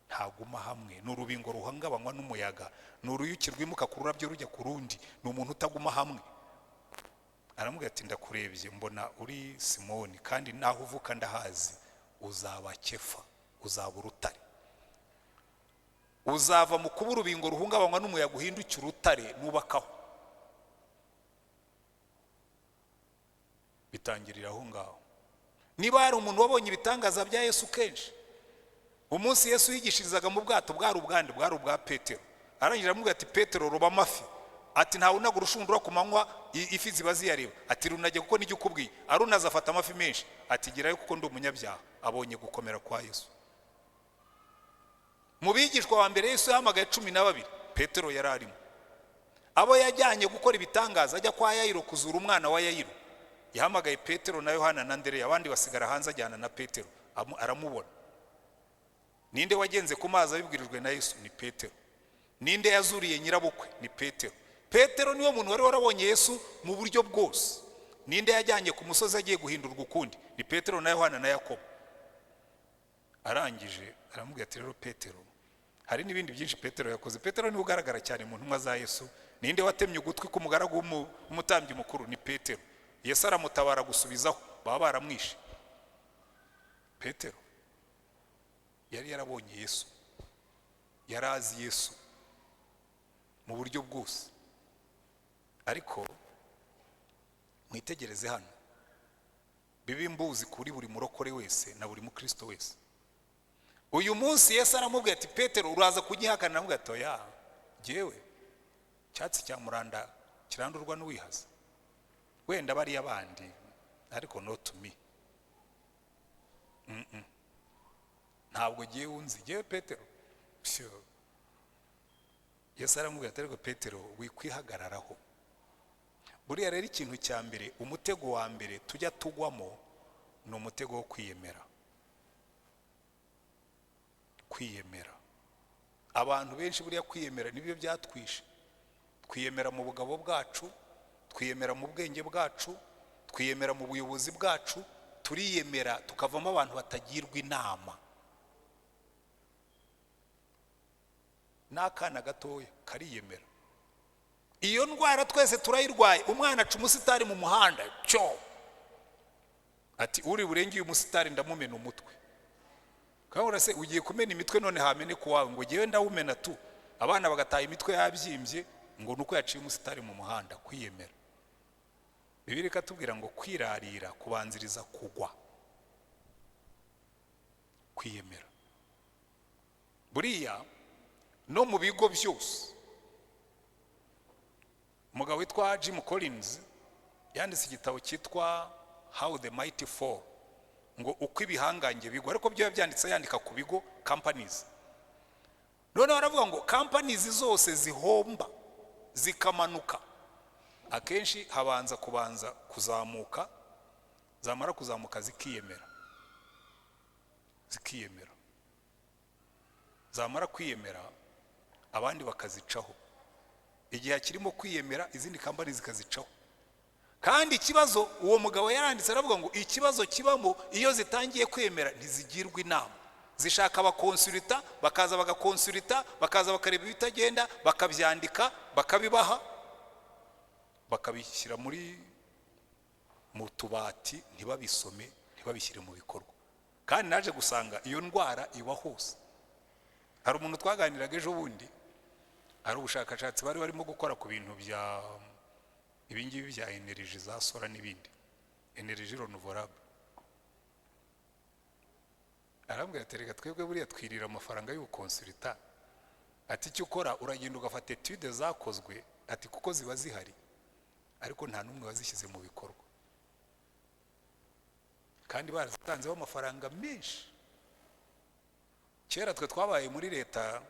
ntaguma hamwe. Ni urubingo ruhungabanywa n'umuyaga, ni uruyuki rwimuka ku rurabyo rujya ku rundi, ni umuntu utaguma hamwe. Aramubwira ati ndakurebye mbona uri Simoni, kandi naho uvuka ndahazi, uzaba Kefa, uzaba urutare, uzava mu kuba urubingo ruhungabanywa n'umuyaga uhinduke urutare nubakaho. Bitangirira aho ngaho. Niba hari umuntu wabonye ibitangaza bya Yesu kenshi, umunsi Yesu yigishirizaga mu bwato bwari ubwande, bwari ubwa Petero. Arangije aramubwira ati Petero, roba amafi. Ati ntawe unaga urushundura ku manywa, ifi ziba ziyareba. Ati runage kuko nijye ukubwiye. Arunaza afata amafi menshi. Ati gerayo kuko ndi umunyabyaha. Abonye gukomera kwa Yesu. Mu bigishwa wa mbere Yesu yahamagaye 12, Petero yari arimo. Abo yajyanye gukora ibitangaza ajya kwa Yayiro kuzura umwana wa Yayiro, yahamagaye Petero na Yohana na Andereya, abandi basigara hanze ajyana na Petero, aramubona. Ninde wagenze ku mazi abibwirijwe na Yesu? Ni Petero. Ninde yazuriye nyirabukwe? Ni Petero. Petero niwe muntu wari warabonye Yesu mu buryo bwose. Ninde yajyanye ku musozi agiye guhindurwa ukundi? Ni Petero na Yohana na Yakobo. Arangije aramubwira ati rero Petero, hari n'ibindi byinshi Petero yakoze. Petero niwe ugaragara cyane mu ntumwa za Yesu. Ninde watemye ugutwi k'umugaragu w'umutambyi mukuru? Ni Petero. Yesu aramutabara gusubizaho, baba baramwishe. Petero yari yarabonye Yesu, yarazi Yesu mu buryo bwose. Ariko mwitegereze hano, bibe imbuzi kuri buri murokore wese na buri mukristo wese. Uyu munsi Yesu aramubwira ati Petero, uraza kunyihakana? Aramubwira ati oya, jyewe cyatsi cya muranda kirandurwa n'uwihaza, wenda bariya bandi, ariko not me. Ntabwo jyewe unzi, jyewe Petero. Yesu aramubwira ati ariko Petero, wikwihagararaho. Buriya rero ikintu cya mbere, umutego wa mbere tujya tugwamo ni umutego wo kwiyemera. Kwiyemera, abantu benshi buriya kwiyemera nibyo byatwishe. Twiyemera mu bugabo bwacu, twiyemera mu bwenge bwacu, twiyemera mu buyobozi bwacu, turiyemera tukavamo abantu batagirwa inama. N'akana gatoya kariyemera. Iyo ndwara twese turayirwaye. Umwana aca umusitari mu muhanda cyo ati uri burenge uyu musitari ndamumena umutwe. Kabura se ugiye kumena imitwe none hameneka uwawe ngo ngewe ndawumena tu. Abana bagataha imitwe yabyimbye ngo nuko yaciye umusitari mu muhanda. Kwiyemera. Bibiliya ikatubwira ngo kwirarira kubanziriza kugwa. Kwiyemera. Buriya no mu bigo byose, umugabo witwa Jim Collins yanditse igitabo cyitwa How the Mighty Fall, ngo uko ibihangange bigwa, ariko byo yabyanditse yandika ku bigo companies. Noneho aravuga ngo companies zose zihomba zikamanuka, akenshi habanza kubanza kuzamuka, zamara kuzamuka zikiyemera, zikiyemera, zamara kwiyemera abandi bakazicaho. Igihe hakirimo kwiyemera izindi kampani zikazicaho. Kandi ikibazo uwo mugabo yaranditse aravuga ngo ikibazo kibamo iyo zitangiye kwemera ntizigirwa inama, zishaka abakonsulita, bakaza bagakonsulita, bakaza bakareba ibitagenda, bakabyandika, bakabibaha, bakabishyira muri mu tubati, ntibabisome, ntibabishyire mu bikorwa. Kandi naje gusanga iyo ndwara iba hose. Hari umuntu twaganiraga ejo bundi, hari ubushakashatsi bari barimo gukora ku bintu bya ibingibi bya energy za solar n'ibindi, énergie renouvelable. Arambwira ati reka twebwe buriya twirira amafaranga y'ubukonsulita. Ati icyo ukora uragenda ugafata études zakozwe, ati kuko ziba zihari, ariko nta n'umwe wazishyize mu bikorwa, kandi barazitanzeho amafaranga menshi. Kera twe twabaye muri leta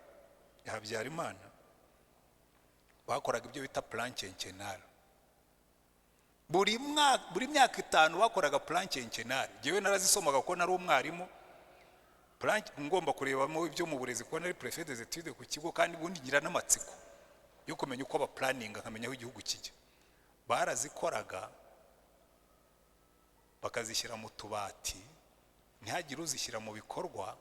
ya Habyarimana, bakoraga ibyo bita plan quinquennal. Buri myaka 5 bakoraga plan quinquennal. Njyewe narazisomaga kuko nari umwarimu, plan ngomba kurebamo ibyo mu burezi kuko nari préfet des études ku kigo, kandi ubundi ngira n'amatsiko yo kumenya uko baplaninga, nkamenya aho igihugu kijya. Barazikoraga bakazishyira mu tubati, ntihagire uzishyira mu bikorwa.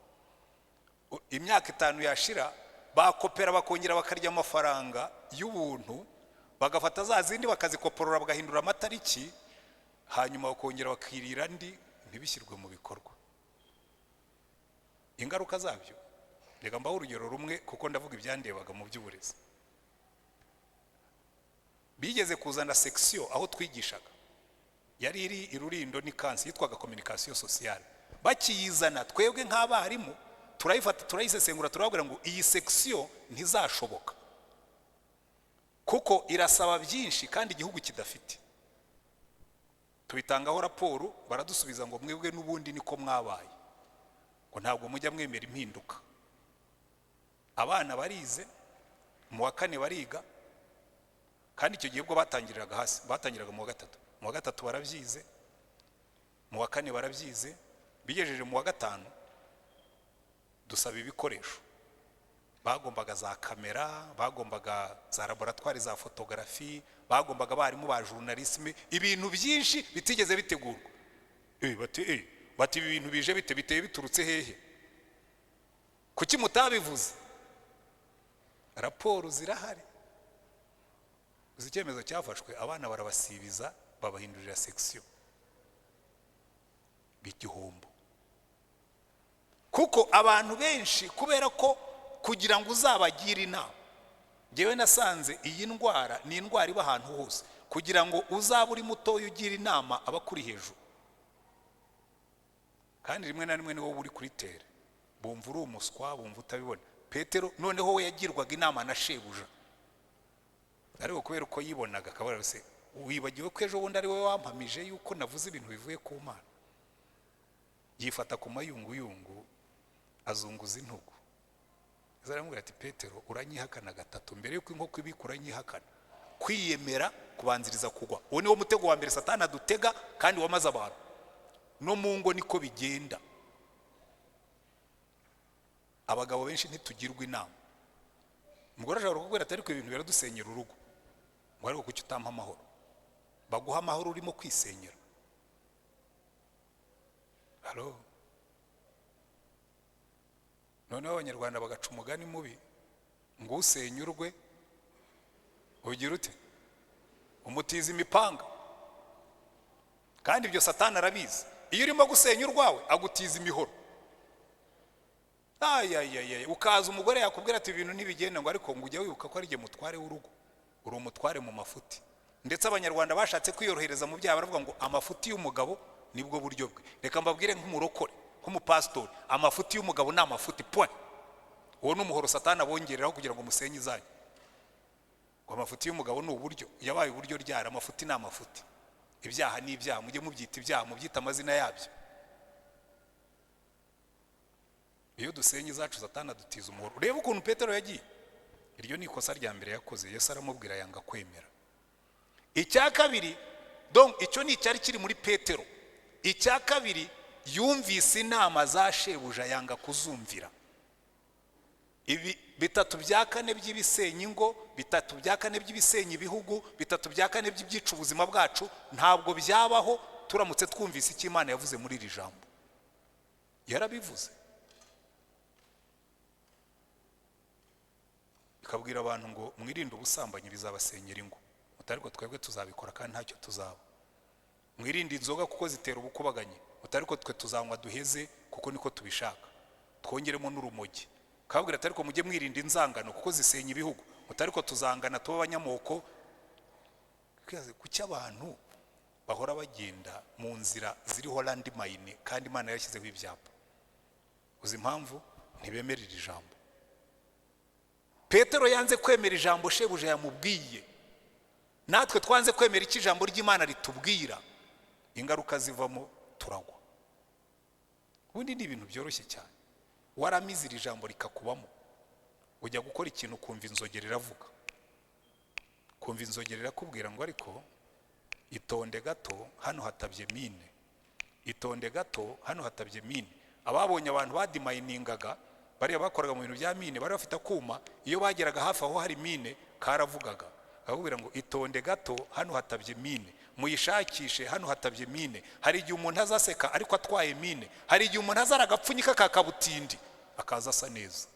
Imyaka 5 yashira, bakopera bakongera bakarya amafaranga y'ubuntu, bagafata za zindi bakazikoporora, bagahindura amatariki, hanyuma bakongera bakirira andi, ntibishyirwe mu bikorwa. Ingaruka zabyo reka mbaho urugero rumwe, kuko ndavuga ibyandebaga mu by'uburezi. Bigeze kuzana section aho twigishaga, yari iri i Rurindo ni kansi, yitwaga communication sociale. Bakiyizana twebwe nk'abarimu turayifata, turayisesengura, turababwira ngo iyi section ntizashoboka kuko irasaba byinshi kandi igihugu kidafite. Tubitangaho raporo, baradusubiza ngo mwebwe n'ubundi niko mwabaye, ngo ntabwo mujya mwemera impinduka. Abana barize mu wa kane bariga, kandi icyo gihe ubwo batangiriraga hasi, batangiraga mu wa gatatu, mu wa gatatu barabyize, mu wa kane barabyize, bigejeje mu wa gatanu dusaba ibikoresho. Bagombaga za kamera, bagombaga za laboratoire za photographie, bagombaga abarimu ba journalisme, ibintu byinshi bitigeze bitegurwa. Bati ibi bintu bije bite, biteye biturutse hehe, kuki mutabivuze? Raporo zirahari. Uzi icyemezo cyafashwe? Abana barabasibiza, babahindurira section, b'igihombo. Kuko abantu benshi kubera ko kugira ngo uzabagire inama, ngewe nasanze iyi ndwara ni indwara iba ahantu hose, kugira ngo uzabe uri mutoya ugira inama abakuri hejuru, kandi rimwe na rimwe ni wowe uri kuri terrain, bumva uri umuswa, bumva utabibona. Petero noneho we yagirwaga inama na shebuja, ariko kubera uko yibonaga akabona se wibagiwe ko ejo bundi ari wowe wampamije yuko navuze ibintu bivuye ku Mana, yifata ku mayunguyungu azunguza intugu. Aramubwira ati Petero uranyihakana gatatu mbere yuko inkoko ibika, uranyihakana. Kwiyemera Kubanziriza kugwa. Uwo niwo mutego wa mbere Satani adutega kandi wamaze abantu. No mu ngo niko bigenda. Abagabo benshi ntitugirwa inama. Umugore ashobora kukubwira ati: "Ariko ibintu biradusenyera urugo." Ngo: "Ariko kuki utampa amahoro?" Baguha amahoro urimo kwisenyera? Halo? Noneho Abanyarwanda bagaca umugani mubi ngo: "Usenya urwe ugira ute? Umutiza imipanga." Kandi ibyo Satani arabizi. Iyo urimo gusenya urwawe, agutiza imihoro. Ayayaya, ukaza, umugore yakubwira ati: "Ibintu ntibigenda." Ngo: "Ariko ngo ujya wibuka ko ari igihe mutware w'urugo? Uri umutware mu mafuti." Ndetse Abanyarwanda bashatse kwiyorohereza mu byaha, baravuga ngo amafuti y'umugabo nibwo buryo bwe. Reka mbabwire nk'umurokore, nk'umupasitori: amafuti y'umugabo ni amafuti, point. Uwo ni umuhoro Satani abongereraho kugira ngo musenye izanyu. Ngo amafuti y'umugabo ni uburyo. Yabaye uburyo ryara? Amafuti ni amafuti, ibyaha ni ibyaha. Mujye mubyita ibyaha, mubyita amazina yabyo. Iyo dusenye izacu, Satani adutiza umuhoro. Urebe ukuntu Petero yagiye. Iryo ni ikosa rya mbere yakoze. Yesu aramubwira, yanga kwemera. Icya kabiri, donc icyo ni icyari kiri muri Petero. Icya kabiri, yumvise inama za shebuja, yanga kuzumvira. Ibi bitatu bya kane by'ibisenya ingo, bitatu bya kane by'ibisenya ibihugu, bitatu bya kane by'ibyica ubuzima bwacu, ntabwo byabaho turamutse twumvise icyo Imana yavuze muri iri jambo. Yarabivuze, ikabwira abantu ngo: "Mwirinde ubusambanyi, bizabasenyera ingo." Muti: "Ariko twebwe tuzabikora kandi ntacyo tuzaba." "Mwirinde inzoga kuko zitera ubukubaganyi." Muti: "Ariko twe tuzanywa duheze kuko niko tubishaka, twongeremo n'urumogi." Kabwira ati: "Ariko mujye mwirinda inzangano kuko zisenya ibihugu." Muti: "Ariko tuzangana tuba abanyamoko." Kuki abantu bahora bagenda mu nzira ziriho landmine kandi Imana yashyizeho ibyapa? Uzi impamvu? Ntibemera iri jambo. Petero yanze kwemera ijambo shebuja yamubwiye. Natwe twanze kwemera icyo ijambo ry'Imana ritubwira. Ingaruka zivamo, turagwa. Ubundi ni ibintu byoroshye cyane. Waramize iri jambo rikakubamo, ujya gukora ikintu ukumva inzogera iravuga, kumva inzogera irakubwira ngo: "Ariko itonde gato, hano hatabye mine. Itonde gato, hano hatabye mine." Ababonye abantu badimayiningaga, bariya bakoraga mu bintu bya mine, bari bafite akuma. Iyo bageraga hafi aho hari mine, karavugaga, akakubwira ngo: "Itonde gato, hano hatabye mine, muyishakishe, hano hatabye mine." Hari igihe umuntu azaseka ariko atwaye mine. Hari igihe umuntu azara agapfunyika ka kabutindi, akaza asa neza.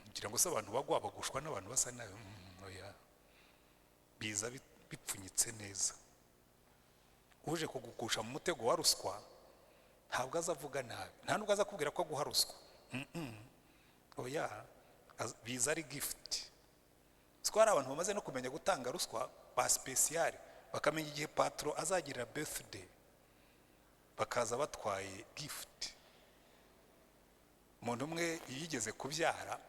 Ngira ngo se abantu bagwa bagushwa n'abantu basa nabi? Oya, biza bipfunyitse neza. Uje kugugusha mu mutego wa ruswa ntabwo aza avuga nabi, nta nubwo aza akubwira ko aguha ruswa. Oya, biza ari gift. Siko hari abantu bamaze no kumenya gutanga ruswa ba spécial, bakamenya igihe patron azagirira birthday, bakaza batwaye gift. Umuntu umwe yigeze kubyara,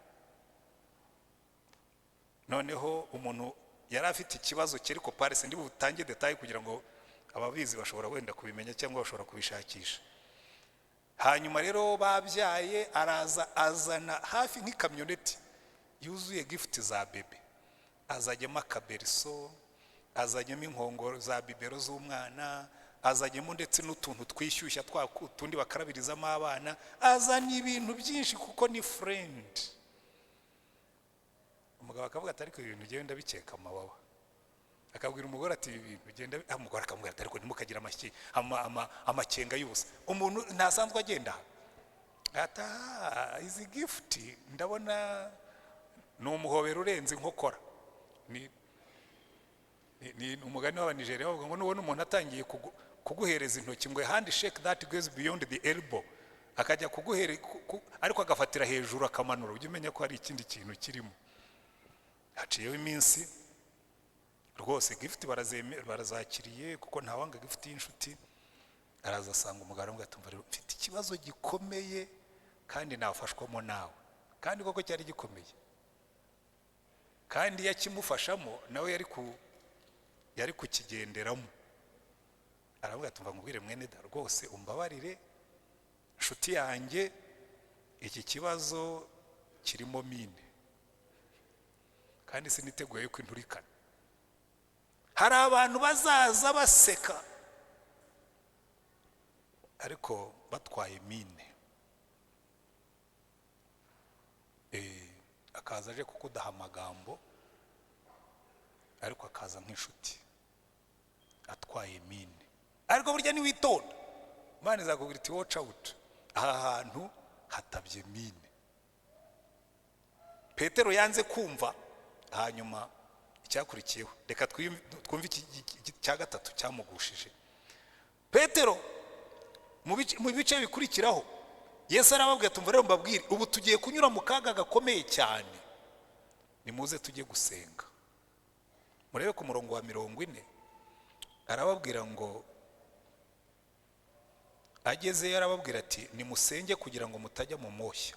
noneho umuntu yari afite ikibazo kiri ko parisi. Ndi butange détails kugira ngo ababizi bashobora wenda kubimenya cyangwa bashobora kubishakisha. Hanyuma rero babyaye, araza azana hafi nk'ikamyoneti yuzuye gift za bébé. Azajyamo akaberceau, azajyamo inkongoro za biberon z'umwana, azajyamo ndetse n'utuntu twishyushya twa tundi bakarabirizamo abana, azana ibintu byinshi kuko ni friend. Umugabo akavuga ati: "Ariko ibintu ugenda bikeka amababa." Akabwira umugore ati: "Ibi bintu ugenda." Umugore akamubwira ati: "Ariko ntimukagire amakenga y'ubusa, umuntu ntasanzwe agenda aha." Ati: "Ah, izi gift ndabona ni umuhobero urenze inkokora." Ni umugani w'Abanigeria bavuga ngo nubona umuntu atangiye kuguhereza intoki, ngo "handshake that goes beyond the elbow", akajya kuguhere ariko agafatira hejuru akamanura, ujye umenya ko hari ikindi kintu kirimo. Haciyeho iminsi rwose, gift barazakiriye kuko ntawanga gift y'inshuti. Araza asanga umugabo, aramubwira ati: "Umva rero, mfite ikibazo gikomeye kandi nafashwamo nawe." Kandi koko cyari gikomeye, kandi iyo akimufashamo nawe yari kukigenderamo. Aravuga ati: "Umva nkubwire mwene da, rwose umbabarire inshuti yanjye, iki kibazo kirimo mine kandi siniteguye yuko inturikana." Hari abantu bazaza baseka ariko batwaye mine. Akaza aje kukudaha amagambo, ariko akaza nk'inshuti atwaye mine. Ariko burya niwitonda, Imana izakubwira iti: "Watch out, aha hantu hatabye mine." Petero yanze kumva. Hanyuma icyakurikiyeho, reka twumve iki cya gatatu cyamugushije Petero. Mu bice bikurikiraho, Yesu arababwira: "Tumva rero mbabwire, ubu tugiye kunyura mu kaga gakomeye cyane, nimuze tujye gusenga." Murebe ku murongo wa 40, arababwira ngo agezeyo arababwira ati: "Nimusenge kugira ngo mutajya mu moshya."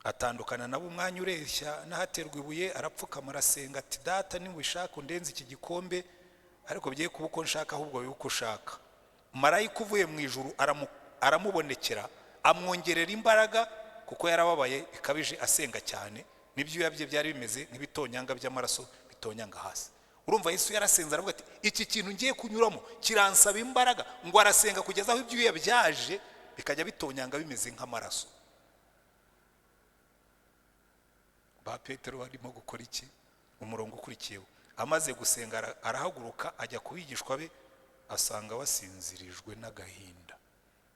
Atandukana nabo umwanya ureshya n'ahaterwa ibuye, arapfukama, arasenga ati: "Data, nubishaka undenze iki gikombe, ariko bigiye kuba uko nshaka, ahubwo bibe uko ushaka." Marayika uvuye mu ijuru aramubonekera, amwongerera imbaraga, kuko yarababaye bikabije asenga cyane, n'ibyuya bye byari bimeze nk'ibitonyanga by'amaraso bitonyanga hasi. Urumva, Yesu yarasenze, aravuga ati: "Iki kintu ngiye kunyuramo kiransaba imbaraga." Ngo arasenga kugeza aho ibyuya byaje bikajya bitonyanga bimeze nk'amaraso. Ba Petero barimo gukora iki? Umurongo ukurikiyeho: amaze gusenga arahaguruka, ajya ku bigishwa be, asanga basinzirijwe n'agahinda,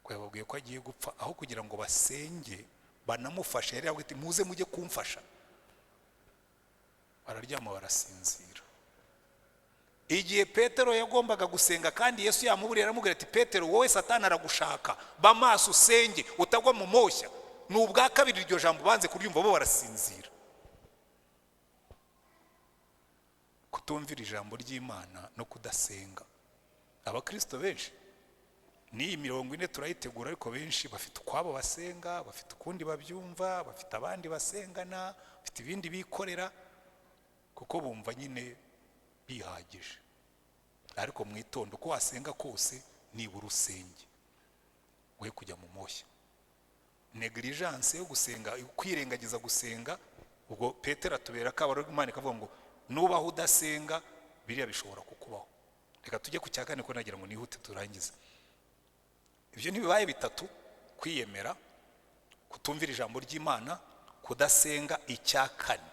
ko yababwiye ko agiye gupfa. Aho kugira ngo basenge banamufashe, yari yababwiye ati: "Muze mujye kumfasha." Bararyama, barasinzira. Igihe Petero yagombaga gusenga kandi Yesu yamuburiye, aramubwira ati: "Petero, wowe Satani aragushaka, ba maso usenge utagwa mu moshya." Ni ubwa kabiri iryo jambo banze kuryumva, bo barasinzira. Kutumvira ijambo ry'Imana no kudasenga. Abakristo benshi n'iyi 40 turayitegura, ariko benshi bafite ukwabo basenga, bafite ukundi babyumva, bafite abandi basengana, bafite ibindi bikorera, kuko bumva nyine bihagije. Ariko mwitonde, uko wasenga kose nibura usenge, we kujya mu moshya. Negligence yo gusenga, kwirengagiza gusenga. Ubwo Petero atubera akabaro. Imana ikavuga ngo nubaho udasenga, biriya bishobora kukubaho. Reka tujye ku cya kane, ko nagira ngo nihute turangize. Ibyo ntibibaye bitatu: kwiyemera, kutumvira ijambo ry'Imana, kudasenga. Icya kane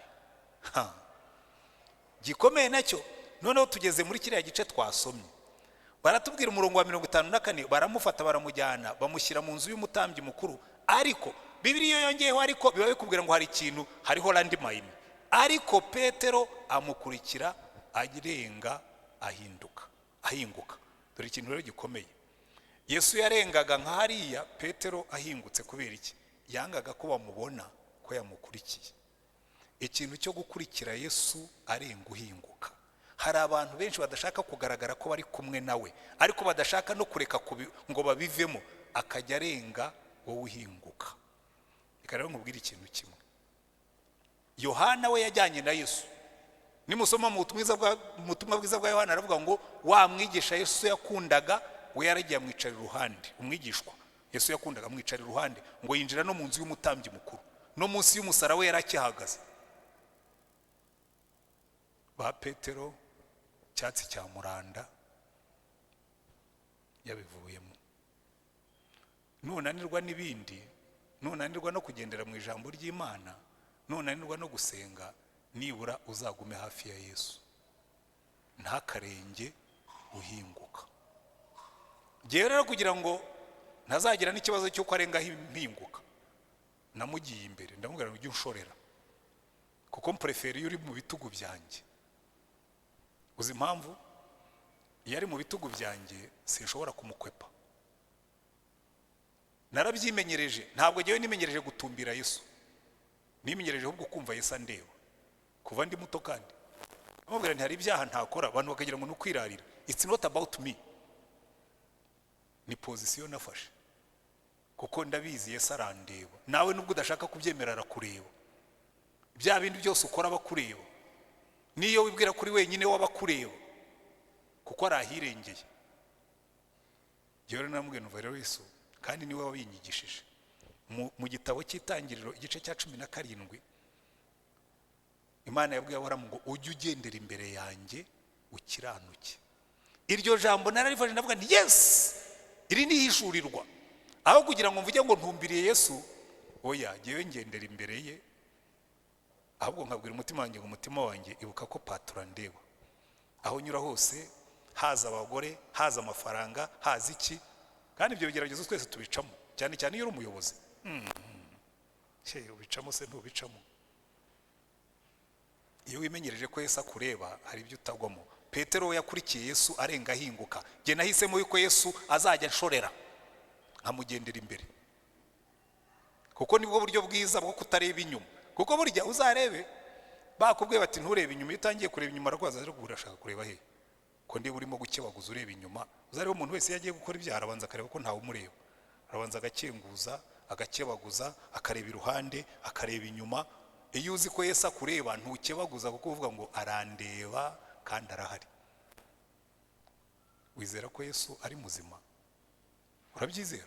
gikomeye nacyo, noneho tugeze muri kiriya gice twasomye, baratubwira umurongo wa 54: baramufata, baramujyana, bamushyira mu nzu y'umutambyi mukuru. Ariko Bibiliya yongeyeho, ariko biba bikubwira ngo hari ikintu, hariho landmine. Ariko Petero amukurikira arenga, ahinduka, ahinguka. Dore ikintu rero gikomeye: Yesu yarengaga nka hariya, Petero ahingutse. Kubera iki? Yangaga ko bamubona ko yamukurikiye. Ikintu cyo gukurikira Yesu arenga uhinguka. Hari abantu benshi badashaka kugaragara ko bari kumwe nawe, ariko badashaka no kureka ngo babivemo, akajya arenga wowe uhinguka. Reka rero nkubwire ikintu kimwe: Yohana we yajyanye na Yesu. Nimusoma mu butumwa bwiza bwa Yohana, aravuga ngo wa mwigisha Yesu yakundaga we yaragiye amwicara iruhande. Umwigishwa Yesu yakundaga amwicara iruhande, ngo yinjira no mu nzu y'umutambyi mukuru, no munsi y'umusaraba we yarakihagaze. Ba Petero, icyatsi cya muranda yabivuyemo. Nunanirwa n'ibindi, nunanirwa no kugendera mu ijambo ry'Imana, nunanirwa no gusenga, nibura uzagume hafi ya Yesu, ntakarenge uhinguka. Ngewe rero, kugira ngo ntazagira n'ikibazo cy'uko arenga impinguka, namugiye imbere, ndamubwira ngo: "Ujye unshorera," kuko mprefera iyo uri mu bitugu byanjye. Uzi impamvu? Iyo ari mu bitugu byanjye sinshobora kumukwepa. Narabyimenyereje. Ntabwo ngewe nimenyereje gutumbira Yesu, nimenyereje ahubwo kumva Yesu andeba kuva ndi muto. Kandi ndamubwira nti: "Hari ibyaha ntakora," abantu bakagira ngo ni ukwirarira. It's not about me, ni position nafashe kuko ndabizi Yesu arandeba. Nawe nubwo udashaka kubyemera, arakureba. Bya bindi byose ukora aba akureba, niyo wibwira kuri wenyine waba akureba, kuko ari ahirengeye. Njyewe rero namubwiye numva rero Yesu, kandi niwe wabinyigishije mu gitabo cy'Itangiriro, igice cya 17. Imana yabwiye Aburahamu ngo ujye ugendera imbere yanjye ukiranuke. Iryo jambo nararifashe, ndavuga nti: "Yes, iri ni ihishurirwa." Aho kugira ngo mvuge ngo ntumbiriye Yesu, oya, ngewe ngendera imbere ye, ahubwo nkabwira umutima wanjye ngo: "Umutima wanjye, ibuka ko patura ndeba aho unyura hose, haza abagore, haza amafaranga, haza iki." Kandi ibyo bigeragezo twese tubicamo, cyane cyane iyo uri umuyobozi. Ubicamo se ntubicamo? Iyo wimenyereje ko Yesu akureba, hari ibyo utagwamo. Petero we yakurikiye Yesu arenga ahinguka. Njye nahisemo yuko Yesu azajya anshorera, nkamugendera imbere, kuko nibwo buryo bwiza bwo kutareba inyuma. Kuko burya uzarebe, bakubwiye bati: "Nturebe inyuma." Iyo utangiye kureba inyuma, ararwaza. Ariko urashaka kureba he, ko ndiba urimo gukebaguza ureba inyuma? Uzarebe, umuntu wese iyo agiye gukora ibyaha, arabanza akareba ko ntawe umureba. Arabanza agakenguza, agakebaguza, akareba iruhande, akareba inyuma. Iyo uzi ko Yesu akureba, ntukebaguza, kuko uvuga ngo: "Arandeba kandi arahari." Wizera ko Yesu ari muzima? Urabyizera?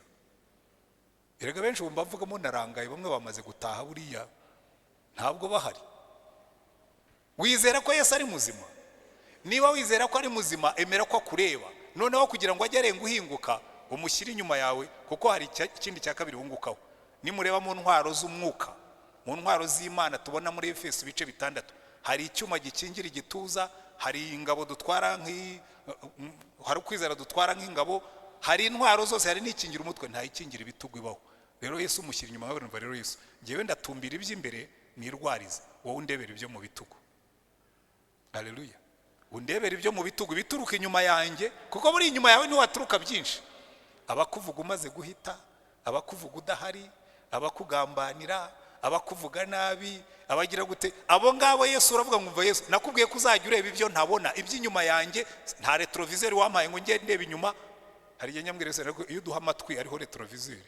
Erega benshi bumva mvugamo narangaye, bamwe bamaze gutaha, buriya ntabwo bahari. Wizera ko Yesu ari muzima? Niba wizera ko ari muzima, emera ko akureba. Noneho kugira ngo ajye arenga uhinguka, umushyire inyuma yawe, kuko hari ikindi cya kabiri wungukaho. Nimureba mu ntwaro z'umwuka, mu ntwaro z'Imana tubona muri Efeso ibice 6, hari icyuma gikingira igituza, hari ingabo dutwara nk'i hari ukwizera dutwara nk'ingabo, hari intwaro zose, hari n'ikingira umutwe. Nta ikingira ibitugu ibaho. Rero Yesu umushyira inyuma yawe. Rero Yesu, ngewe ndatumbira iby'imbere nirwarize, wowe undebera ibyo mu bitugu. Haleluya! Undebera ibyo mu bitugu, bituruka inyuma yanjye, kuko buri inyuma yawe ntiwaturuka byinshi: abakuvuga umaze guhita, abakuvuga udahari, abakugambanira, abakuvuga nabi, abagira gute. Abo ngabo Yesu uravuga ngo: "Umva Yesu, nakubwiye ko uzajya ureba ibyo ntabona, iby'inyuma yanjye. Nta rétroviseur wampaye ngo njye ndeba inyuma." Hari igihe nyambwira Yesu, ariko iyo uduha amatwi ariho rétroviseur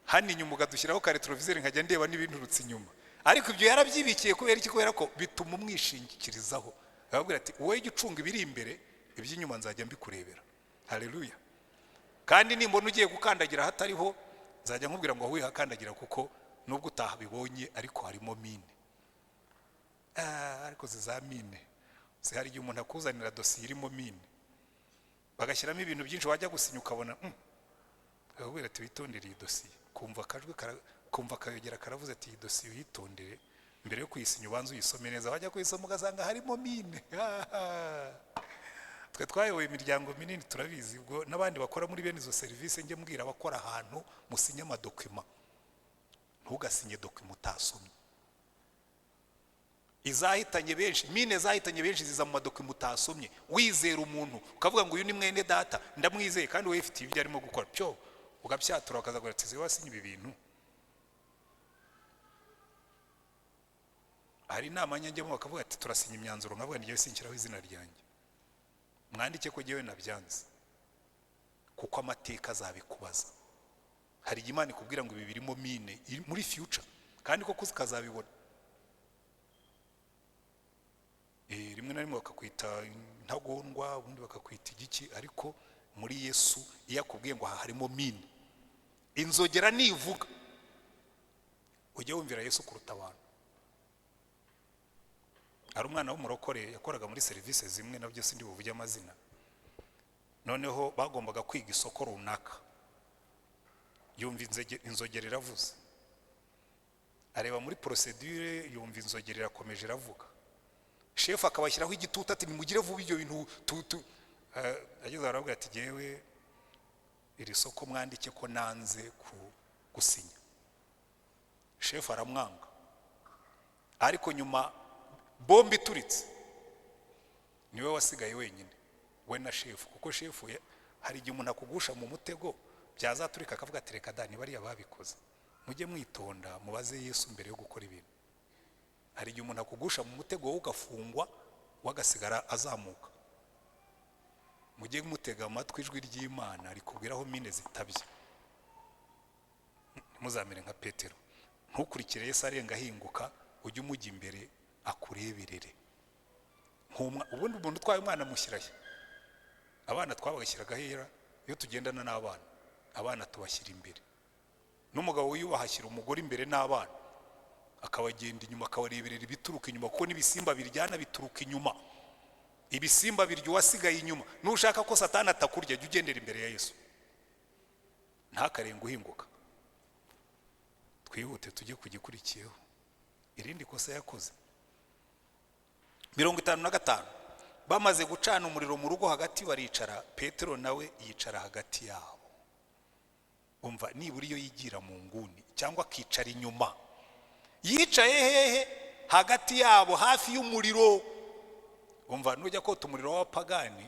hano inyuma, ukadushyiraho ka rétroviseur, nkajya ndeba n'ibinturutse inyuma. Ariko ibyo yarabyibikiye. Kubera iki? Kubera ko bituma umwishingikirizaho. Arababwira ati: "Wowe jya ucunga ibiri imbere, iby'inyuma nzajya mbikurebera." Haleluya! Kandi nimbona ugiye gukandagira ahatariho, nzajya nkubwira ngo wihakandagira, kuko nubwo utahabibonye ariko harimo mine. Ariko za mine si hari igihe umuntu akuzanira dosiye irimo mine, bagashyiramo ibintu byinshi, wajya gusinya ukabona akakubwira ati: "Witondere iyi dosiye." Kumva akajwi kumva akayogera karavuze ati: "Iyi dosiye uyitondere, mbere yo kuyisinya ubanze uyisome neza." Wajya kuyisoma ugasanga harimo mine. Twe twayoboye imiryango minini, turabizi. Ubwo n'abandi bakora muri bene izo serivisi, njye mbwira abakora ahantu musinye ama document: ntugasinye document utasomye. Izahitanye benshi, mine zahitanye benshi ziza mu ma document utasomye. Wizera umuntu, ukavuga ngo: "Uyu ni mwene data, ndamwizeye," kandi wowe ufitiye ibyo arimo gukora pyo, ugapyatura, bakazagura ati: "Wasinye ibi bintu." Hari inama njyamo, bakavuga ati: "Turasinya imyanzuro." Nkavuga: "Ngewe sinshyiraho izina ryanjye, mwandike ko ngewe nabyanze," kuko amateka azabikubaza. Hari igihe Imana ikubwira ngo ibi birimo mine iri muri future, kandi koko ukazabibona. Rimwe na rimwe bakakwita intagondwa, ubundi bakakwita igiki. Ariko muri Yesu, iyo akubwiye ngo aha harimo mine, inzogera nivuga, ujye wumvira Yesu kuruta abantu. Hari umwana w'umurokore yakoraga muri serivisi zimwe, nabyo sindi buvuge amazina. Noneho bagombaga kwiga isoko runaka, yumva inzogera iravuze, areba muri procédure, yumva inzogera irakomeje iravuga. Shefu akabashyiraho igitutu ati: "Nimugire vuba ibyo bintu tu." Ageze aho aravuga ati: "Jyewe iri soko mwandike ko nanze gusinya." Shefu aramwanga, ariko nyuma bombe ituritse, niwe wasigaye wenyine, we na shefu. Kuko shefu hari igihe umuntu akugusha mu mutego, byazaturika akavuga ati: "Reka da, ni bariya babikoze." Mujye mwitonda, mubaze Yesu mbere yo gukora ibintu. Hari igihe umuntu akugusha mu mutego, wowe ugafungwa, we agasigara azamuka. Mujye mutega amatwi ijwi ry'Imana rikubwira aho mine zitabye, ntimuzamere nka Petero. Ntukurikire Yesu arenga ahinguka, ujye umujya imbere akureberere. Ubundi umuntu utwaye umwana amushyirahe? Abana twabagashyiraga hera. Iyo tugendana n'abana, abana tubashyira imbere. N'umugabo wiyubaha ashyira umugore imbere n'abana. Akabagenda inyuma, akabareberera ibituruka inyuma, kuko n'ibisimba biryana bituruka inyuma. Ibisimba birya uwasigaye inyuma. Nushaka ko Satani atakurya, jya ugendera imbere ya Yesu, ntakarenga uhinguka. Twihute tujye ku gikurikiyeho. Irindi kosa yakoze, 55: bamaze gucana umuriro mu rugo hagati baricara, Petero nawe yicara hagati yabo. Umva, nibura iyo yigira mu nguni cyangwa akicara inyuma. Yicaye hehe? Hagati yabo, hafi y'umuriro. Umva, nujya kota umuriro w'abapagani,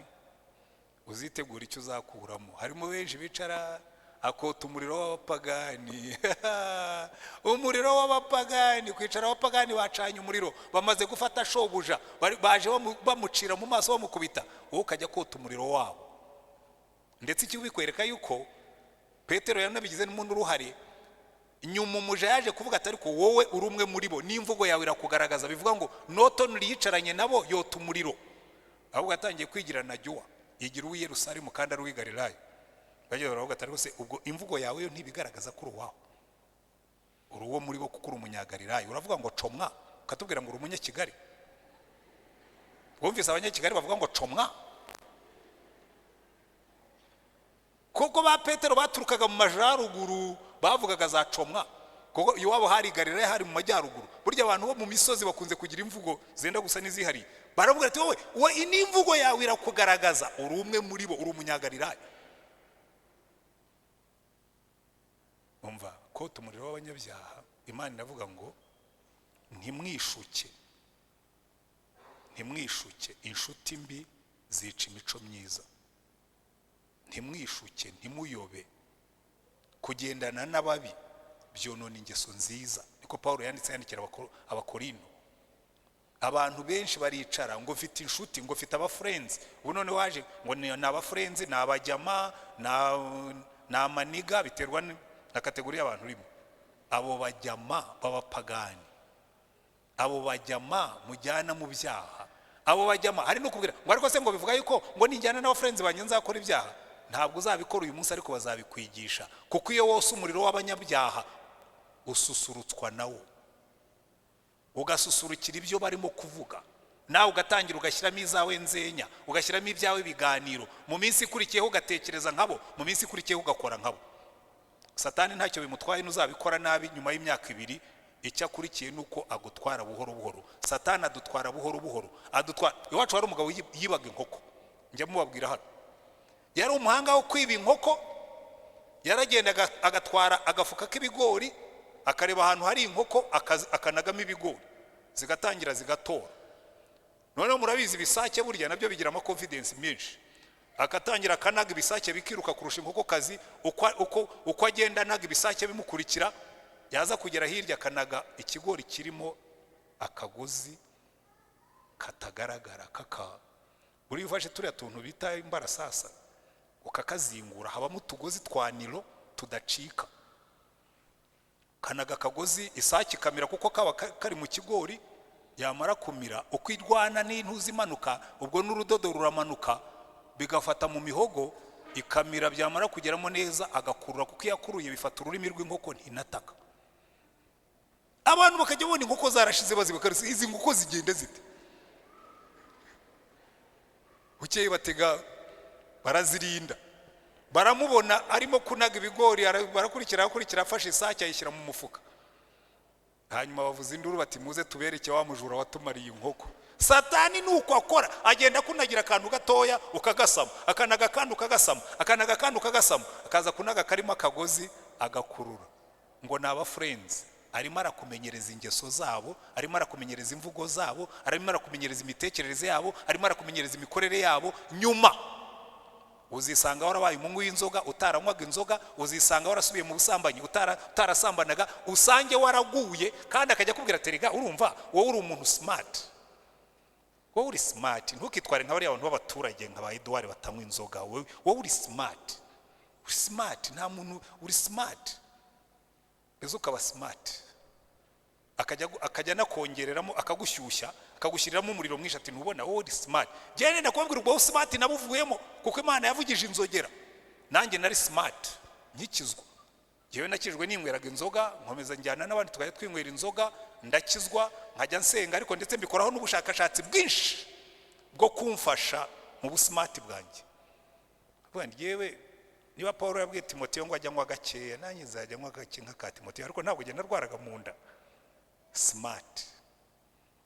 uzitegura icyo uzakuramo. Harimo benshi bicara akota umuriro w'abapagani, umuriro w'abapagani, kwicara abapagani bacanye umuriro, bamaze gufata shobuja, baje bamucira mu maso, bamukubita, wowe ukajya kota umuriro wabo. Ndetse icyo bikwereka yuko Petero yanabigizemo n'uruhare, nyuma umuja yaje kuvuga ati: "Ariko wowe uri umwe muri bo, n'imvugo yawe irakugaragaza." Bivuga ngo not only yicaranye nabo yota umuriro, ahubwo yatangiye kwigira na jyuwa, yigira uw'i Yerusalemu kandi ari uw'i Galilaya. Bagiye baravuga ati: "Ariko se ubwo imvugo yawe yo ntibigaragaza ko uri uwaho, uri uwo muri bo, kuko uri Umunyagalilaya? Uravuga ngo comwa, ukatubwira ngo uri Umunyakigali." Wumvise Abanyakigali bavuga ngo comwa? Kuko ba Petero baturukaga mu majyaruguru, bavugaga za comwa, kuko iwabo hari Galilaya, hari mu majyaruguru. Burya abantu bo mu misozi bakunze kugira imvugo zenda gusa n'izihariye. Baravuga ati: "Wowe, wowe n'imvugo yawe irakugaragaza, uri umwe muri bo, uri Umunyagalilaya." Umva, kota umuriro w'abanyabyaha, Imana iravuga ngo ntimwishuke, ntimwishuke, inshuti mbi zica imico myiza. Ntimwishuke, ntimuyobe, kugendana n'ababi byonona ingeso nziza. Niko Paul yanditse yandikira Abakorino. Abantu benshi baricara ngo mfite inshuti, ngo mfite abafriends. Ubu none waje ngo ni abafriends, ni abajyama, ni amaniga, biterwa na category y'abantu urimo. Abo bajyama b'abapagani, abo bajyama mujyana mu byaha, abo bajyama, hari no kubwira ngo: "Ariko se ngo bivuga yuko ngo nijyana n'abafriends banjye nzakora ibyaha?" Ntabwo uzabikora uyu munsi, ariko bazabikwigisha, kuko iyo wose umuriro w'abanyabyaha ususurutswa nawo, ugasusurukira ibyo barimo kuvuga, nawe ugatangira ugashyiramo izawe nzenya, ugashyiramo ibyawe biganiro. Mu minsi ikurikiyeho ugatekereza nkabo, mu minsi ikurikiyeho ugakora nkabo. Satani ntacyo bimutwaye n'uzabikora nabi nyuma y'imyaka 2. Icyo akurikiye ni uko agutwara buhoro buhoro. Satani adutwara buhoro buhoro, adutwara. Iwacu hari umugabo yibaga inkoko, njya mubabwira hano. Yari umuhanga wo kwiba inkoko. Yaragendaga agatwara agafuka k'ibigori, akareba ahantu hari inkoko, akanagamo ibigori, zigatangira zigatora. Noneho murabizi, ibisake burya nabyo bigira ama confidence menshi. Akatangira akanaga, ibisake bikiruka kurusha inkokokazi. Uko agenda anaga, ibisake bimukurikira. Yaza kugera hirya, akanaga ikigori kirimo akagozi katagaragara kaka. Buriya ufashe turiya tuntu bita imbarasasa ukakazingura, habamo utugozi twa nylon tudacika. Kanaga akagozi, isake ikamira, kuko kaba kari mu kigori. Yamara kumira, uko irwana n'intuzi imanuka, ubwo n'urudodo ruramanuka bigafata mu mihogo, ikamira. Byamara kugeramo neza agakurura, kuko iyo akuruye bifata ururimi rw'inkoko, ntinataka. Abantu bakajya babona inkoko zarashize, bazibuka: "Izi nkoko zigenda zite?" Bukeye batega barazirinda, baramubona arimo kunaga ibigori, barakurikira, arakurikira, afashe isake ayishyira mu mufuka. Hanyuma bavuza induru bati: "Muze tubereke wa mujura watumariye inkoko." Satani ni uko akora, agenda akunagira akantu gatoya ukagasama, akanaga akandi ukagasama, akanaga akandi ukagasama, akaza kunaga karimo akagozi agakurura, ngo ni abafriends. Arimo arakumenyereza ingeso zabo, arimo arakumenyereza imvugo zabo, arimo arakumenyereza imitekerereze yabo, arimo arakumenyereza imikorere yabo. Nyuma uzisanga warabaye umunywi w'inzoga utaranywaga inzoga, uzisanga warasubiye mu busambanyi utarasambanaga, usange waraguye. Kandi akajya akubwira ati: "Rega urumva wowe uri umuntu smart, wowe uri smart, ntukitware nka bariya bantu b'abaturage nka ba Edouard batanywa inzoga. Wowe uri smart, uri smart, nta muntu uri smart." Mbese ukaba smart, akajya anakongereramo, akagushyushya, akagushyiriramo umuriro mwinshi, ati: "Ntubona wowe uri smart?" Njyewe ndakubwira, ubwo smart nabuvuyemo, kuko Imana yavugije inzogera. Nanjye nari smart nkikizwa. Ngewe nakijwe ninyweraga inzoga, nkomeza njyana n'abandi tukajya twinywera inzoga, ndakizwa nkajya nsenga, ariko ndetse mbikoraho n'ubushakashatsi bwinshi bwo kumfasha mu bu smart bwanjye. Kuvuga nti yewe, niba Paul yabwiye Timoteyo ngo ajya anywa gakeya, nanjye nzajya anywa gake nka Timoteyo, ariko ntabwo ugenda narwaraga mu nda smart.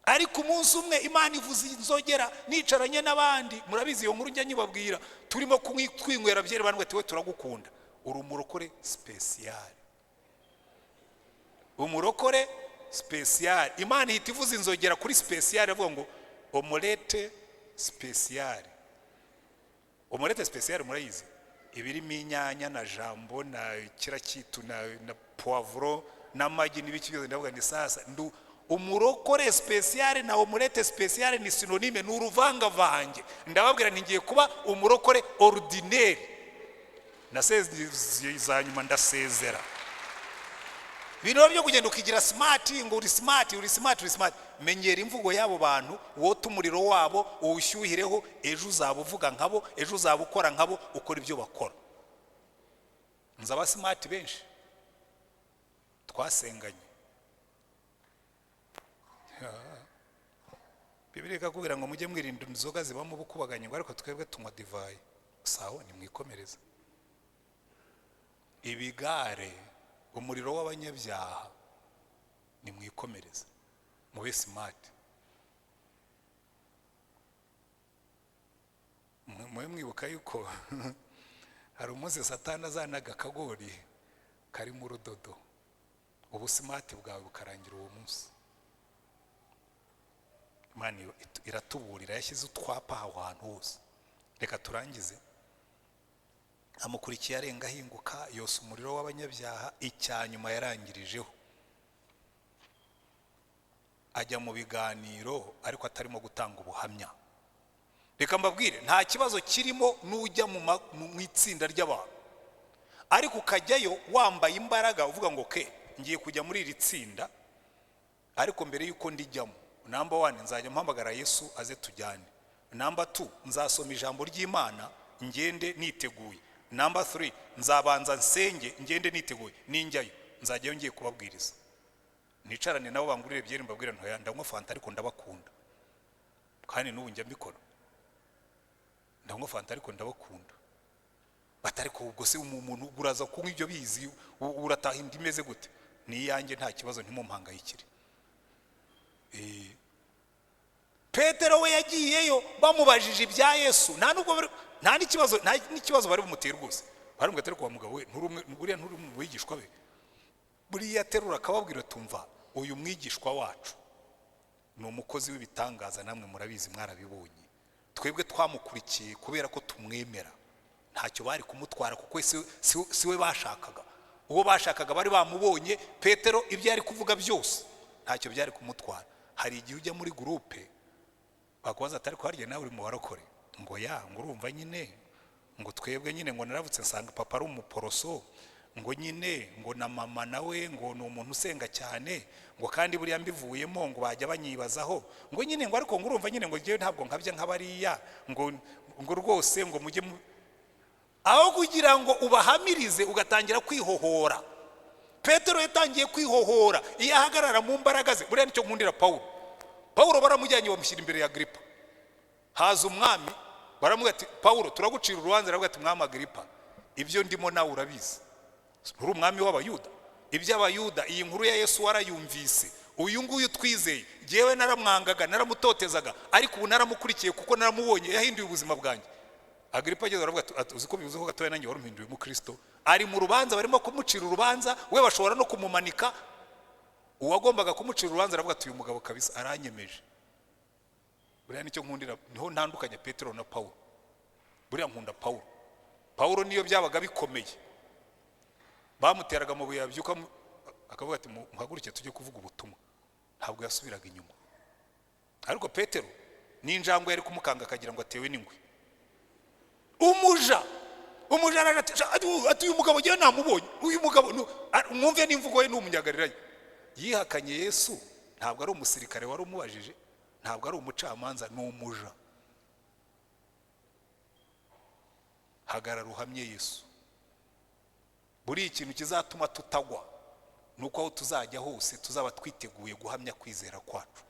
Ariko umunsi umwe Imana ivuza inzogera nicaranye n'abandi, murabizi iyo nkuru njya nyibabwira, turimo twinywera byeri, bamwe ati: "We turagukunda, uri umurokore spécial, umurokore spécial." Imana ihita ivuza inzogera kuri spécial, avuga ngo omelette spéciale. Omelette spéciale murayizi, ibirimo inyanya na jambon na kirakitu na poivron n'amagi n'ibiki byose. Ndavuga ni sasa ndu umurokore spécial na omelette spéciale ni synonyme, ni uruvangavange. Ndababwira nti ngiye kuba umurokore ordinaire. Nasezeye za nyuma, ndasezera. Ibintu byo kugenda ukigira smart, ngo uri smart, uri smart, uri smart, menyera imvugo y'abo bantu, wote umuriro wabo uwushyuhireho, ejo uzaba uvuga nkabo, ejo uzaba ukora nkabo, ukora ibyo bakora. Nzi aba smart benshi twasenganye. Bibiliya ikakubwira ngo mujye mwirinda inzoga zibamo ubukubaganyi, ngo ariko twebwe tunywa divayi. Sawa, nimwikomereze. Ibigare, umuriro w'abanyabyaha, nimwikomereze, mube smart. Mube mwibuka yuko hari umunsi Satani azanaga akagori karimo urudodo, ubu smart bwawe bukarangira uwo munsi. Imana iratuburira, yashyize utwapa aho hantu hose. Reka turangize. Amukurikiye arenga ahinguka, yosa umuriro w'abanyabyaha. Icya nyuma yarangirijeho, ajya mu biganiro ariko atarimo gutanga ubuhamya. Reka mbabwire, nta kibazo kirimo n'ujya mu itsinda ry'abantu, ariko ukajyayo wambaye imbaraga, uvuga ngo: "Ke ngiye kujya muri iri tsinda, ariko mbere y'uko ndijyamo, number one, nzajya mpamagara Yesu aze tujyane; number two, nzasoma ijambo ry'Imana ngende niteguye; number three, nzabanza nsenge ngende niteguye. Ninjyayo nzajyayo ngiye kubabwiriza, nicarane nabo, bangurire byeri, mbabwire ntoya ndanywa fanta, ariko ndabakunda." Kandi n'ubu njya mbikora, ndanywa fanta ariko ndabakunda. Batari ko ubwo se umuntu uraza kunywa ibyo bizi, urataha inda imeze gute? Ni iyanjye, nta kibazo, ntimumpangayikire. Petero we yagiyeyo bamubajije ibya Yesu, nta nubwo nta n'ikibazo bari bumutere rwose. Baramubwira ati: "Ariko wa mugabo we, nturi umwe, buriya nturi mu bigishwa be?" Buriya aterura akababwira: "Tumva, uyu mwigishwa wacu ni umukozi w'ibitangaza, namwe murabizi, mwarabibonye. Twebwe twamukurikiye kubera ko tumwemera." Ntacyo bari kumutwara kuko si we bashakaga, uwo bashakaga bari bamubonye. Petero ibyo yari kuvuga byose ntacyo byari kumutwara. Hari igihe ujya muri groupe, bakubaza ati: "Ariko harya nawe uri mu barokore?" Ngo ya, ngo urumva nyine, ngo twebwe nyine, ngo naravutse nsanga papa ari umuporoso, ngo nyine ngo na mama nawe ngo ni umuntu usenga cyane, ngo kandi buriya mbivuyemo ngo bajya banyibazaho, ngo nyine ngo ariko ngo urumva nyine ngo ngewe ntabwo nkabya nk'abariya, ngo rwose ngo mujye aho kugira ngo ubahamirize ugatangira kwihohora. Petero yatangiye kwihohora. Iyo ahagarara mu mbaraga ze, buriya nicyo nkundira Pawulo. Pawulo baramujyanye, bamushyira imbere ya Agiripa. Haza umwami, baramubwira ati: "Pawulo, turagucira urubanza." Aravuga ati: "Mwami Agiripa, ibyo ndimo nawe urabizi, uri umwami w'Abayuda. Iby'Abayuda, iyi nkuru ya Yesu warayumvise. Uyu nguyu twizeye, jyewe naramwangaga, naramutotezaga, ariko ubu naramukurikiye kuko naramubonye, yahinduye ubuzima bwanjye." Agiripa ageze aravuga ati: "Uzi ko bivuze ko gatoya nanjye wari umpinduye umukristo?" Ari mu rubanza, barimo kumucira urubanza, we bashobora no kumumanika. Uwagombaga kumucira urubanza aravuga ati: "Uyu mugabo kabisa aranyemeje." Buriya nicyo nkundira, niho ntandukanye Petero na Pawulo. Buriya nkunda Pawulo. Pawulo niyo byabaga bikomeye, bamuteraga amabuye, yabyuka akavuga ati: "Muhaguruke tujye kuvuga ubutumwa." Ntabwo yasubiraga inyuma. Ariko Petero n'injangwe yari kumukanga akagira ngo atewe n'ingwe. Umuja araje ati: "Sha, ati uyu mugabo ngewe namubonye, uyu mugabo mwumve n'imvugo ye, ni umunyagalilaya." Yihakanye Yesu. Ntabwo ari umusirikare wari umubajije, ntabwo ari umucamanza, ni umuja. Hagarara uhamye Yesu. Buriya ikintu kizatuma tutagwa ni uko aho tuzajya hose tuzaba twiteguye guhamya kwizera kwacu.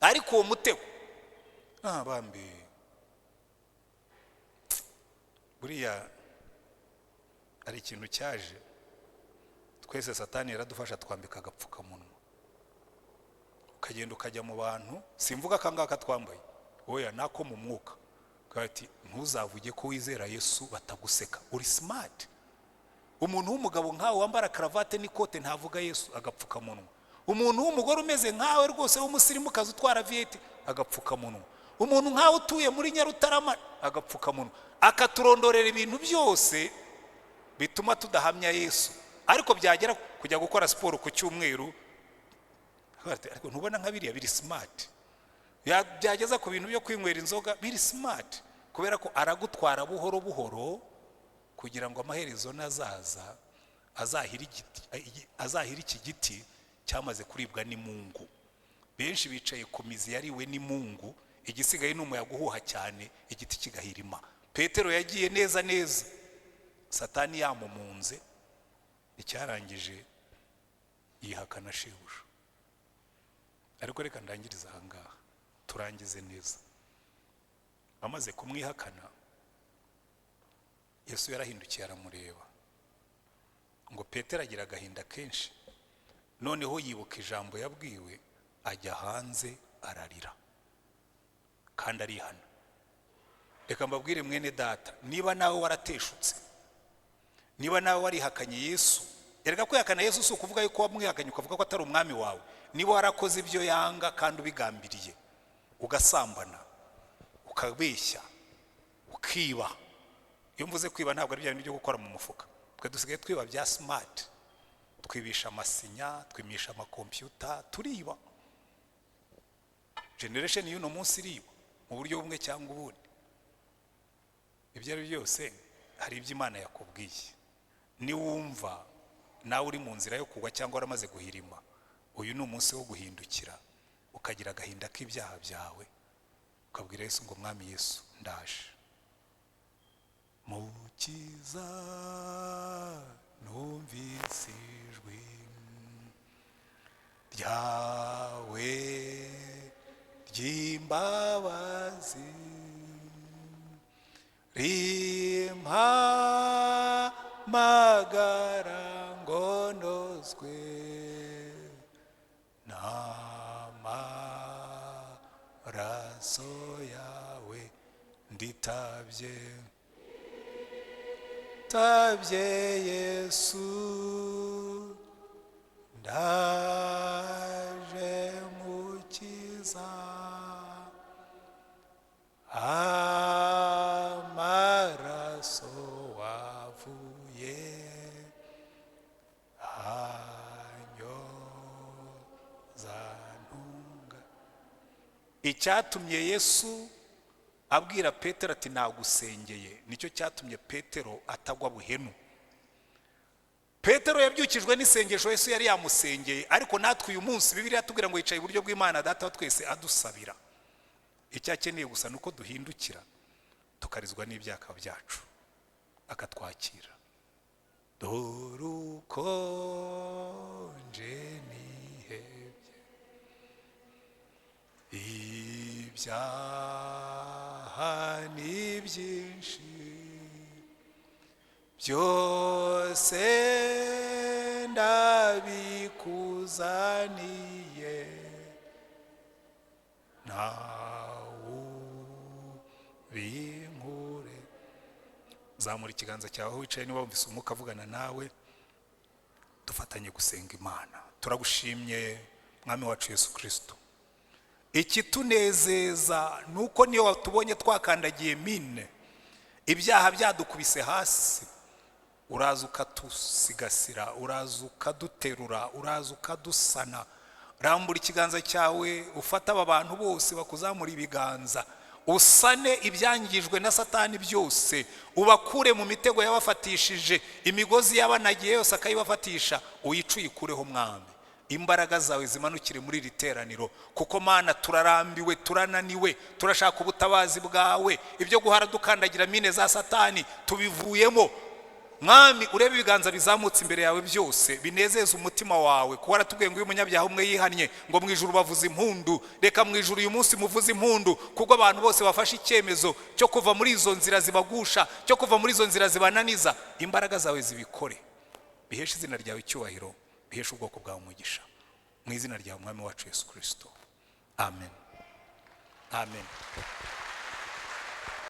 Ariko uwo mutego bambi, buriya hari ikintu cyaje twese. Satani yaradufasha, twambika agapfukamunwa, ukagenda ukajya mu bantu. Simvuga akangaka twambaye, oya, nako mu mwuka. Ati: "Ntuzavuge ko wizera Yesu bataguseka." Uri smart. Umuntu w'umugabo nkawe wambara karavate n'ikote ntavuga Yesu, agapfukamunwa. Umuntu w'umugore umeze nkawe rwose w'umusirimukazi utwara V8, agapfukamunwa. Umuntu nkawe utuye muri Nyarutarama, agapfukamunwa. Akaturondorera ibintu byose bituma tudahamya Yesu, ariko byagera kujya gukora siporo ku cyumweru, ariko ntubona nka biriya biri smart. Byageza ku bintu byo kwinywera inzoga, biri smart, kubera ko aragutwara buhoro buhoro kugira ngo amaherezo nazaza azahire iki giti cyamaze kuribwa n'imungu. Benshi bicaye ku mizi yariwe n'imungu, igisigaye ni umuyaga uhuha cyane, igiti kigahirima. Petero yagiye neza neza, Satani yamumunze, icyarangije yihakana shebuja. Ariko reka ndangirize ahangaha, turangize neza. Amaze kumwihakana, Yesu yarahindukiye aramureba. Ngo Petero agira agahinda kenshi, noneho yibuka ijambo yabwiwe, ajya hanze ararira kandi arihana. Reka mbabwire, mwene data, niba nawe warateshutse, niba nawe warihakanye Yesu, erega kwihakana Yesu si ukuvuga yuko wamwihakanye ukavuga ko atari umwami wawe. Niba warakoze ibyo yanga kandi ubigambiriye, ugasambana, ukabeshya, ukiba. Iyo mvuze kwiba ntabwo ari bya bintu byo gukora mu mufuka. Twe dusigaye twiba bya smart, twibisha amasinya, twimisha amakompiyuta, turiba. Generation y'uno munsi iriba mu buryo bumwe cyangwa ubundi. Ibyo ari byo byose, hari ibyo Imana yakubwiye. Niwumva nawe uri mu nzira yo kugwa cyangwa waramaze guhirima, uyu ni umunsi wo guhindukira, ukagira agahinda k'ibyaha byawe, ukabwira Yesu ngo: "Mwami Yesu, ndaje." Mukiza, numvise ijwi ryawe ry'imbabazi rimpamagara ngo nozwe n'amaraso yawe. Nditabye, tabye Yesu, ndaje mukiza, amaraso wavuye anyoza ntunga. Icyatumye Yesu abwira Petero ati: "Nagusengeye," nicyo cyatumye Petero atagwa buhenu. Petero yabyukijwe n'isengesho Yesu yari yamusengeye. Ariko natwe uyu munsi Bibiliya tubwira ngo yicaye iburyo bw'Imana Data wa twese adusabira. Icyo akeneye gusa ni uko duhindukira, tukarizwa n'ibyaha byacu, akatwakira. Dore uko nje nihebye, ibyaha ni byinshi, byose ndabikuzaniye, ntawe ubinkure. Zamura ikiganza cyawe aho wicaye niba wumvise umwuka avugana nawe, dufatanye gusenga Imana. Turagushimye, Mwami wacu Yesu Kirisito. Ikitunezeza ni uko niyo watubonye twakandagiye mine, ibyaha byadukubise hasi, uraza ukatusigasira, uraza ukaduterura, uraza ukadusana. Rambura ikiganza cyawe, ufate aba bantu bose bakuzamura ibiganza, usane ibyangijwe na Satani byose, ubakure mu mitego yabafatishije, imigozi yabanagiye yose akayibafatisha, uyice, uyikureho. Mwami, imbaraga zawe zimanukire muri iri teraniro, kuko Mana turarambiwe, turananiwe, turashaka ubutabazi bwawe. Ibyo guhara dukandagira mine za Satani tubivuyemo. Mwami, urebe ibiganza bizamutse imbere yawe byose, binezeze umutima wawe, kuko waratubwiye ngo iyo umunyabyaha umwe yihannye, ngo mu ijuru bavuze impundu. Reka mu ijuru uyu munsi muvuze impundu, kuko abantu bose bafashe icyemezo cyo kuva muri izo nzira zibagusha, cyo kuva muri izo nzira zibananiza. Imbaraga zawe zibikore, biheshe izina ryawe icyubahiro, biheshe ubwoko bwawe umugisha, mu izina ryawe, Umwami wacu Yesu Kirisito. Amen, amen.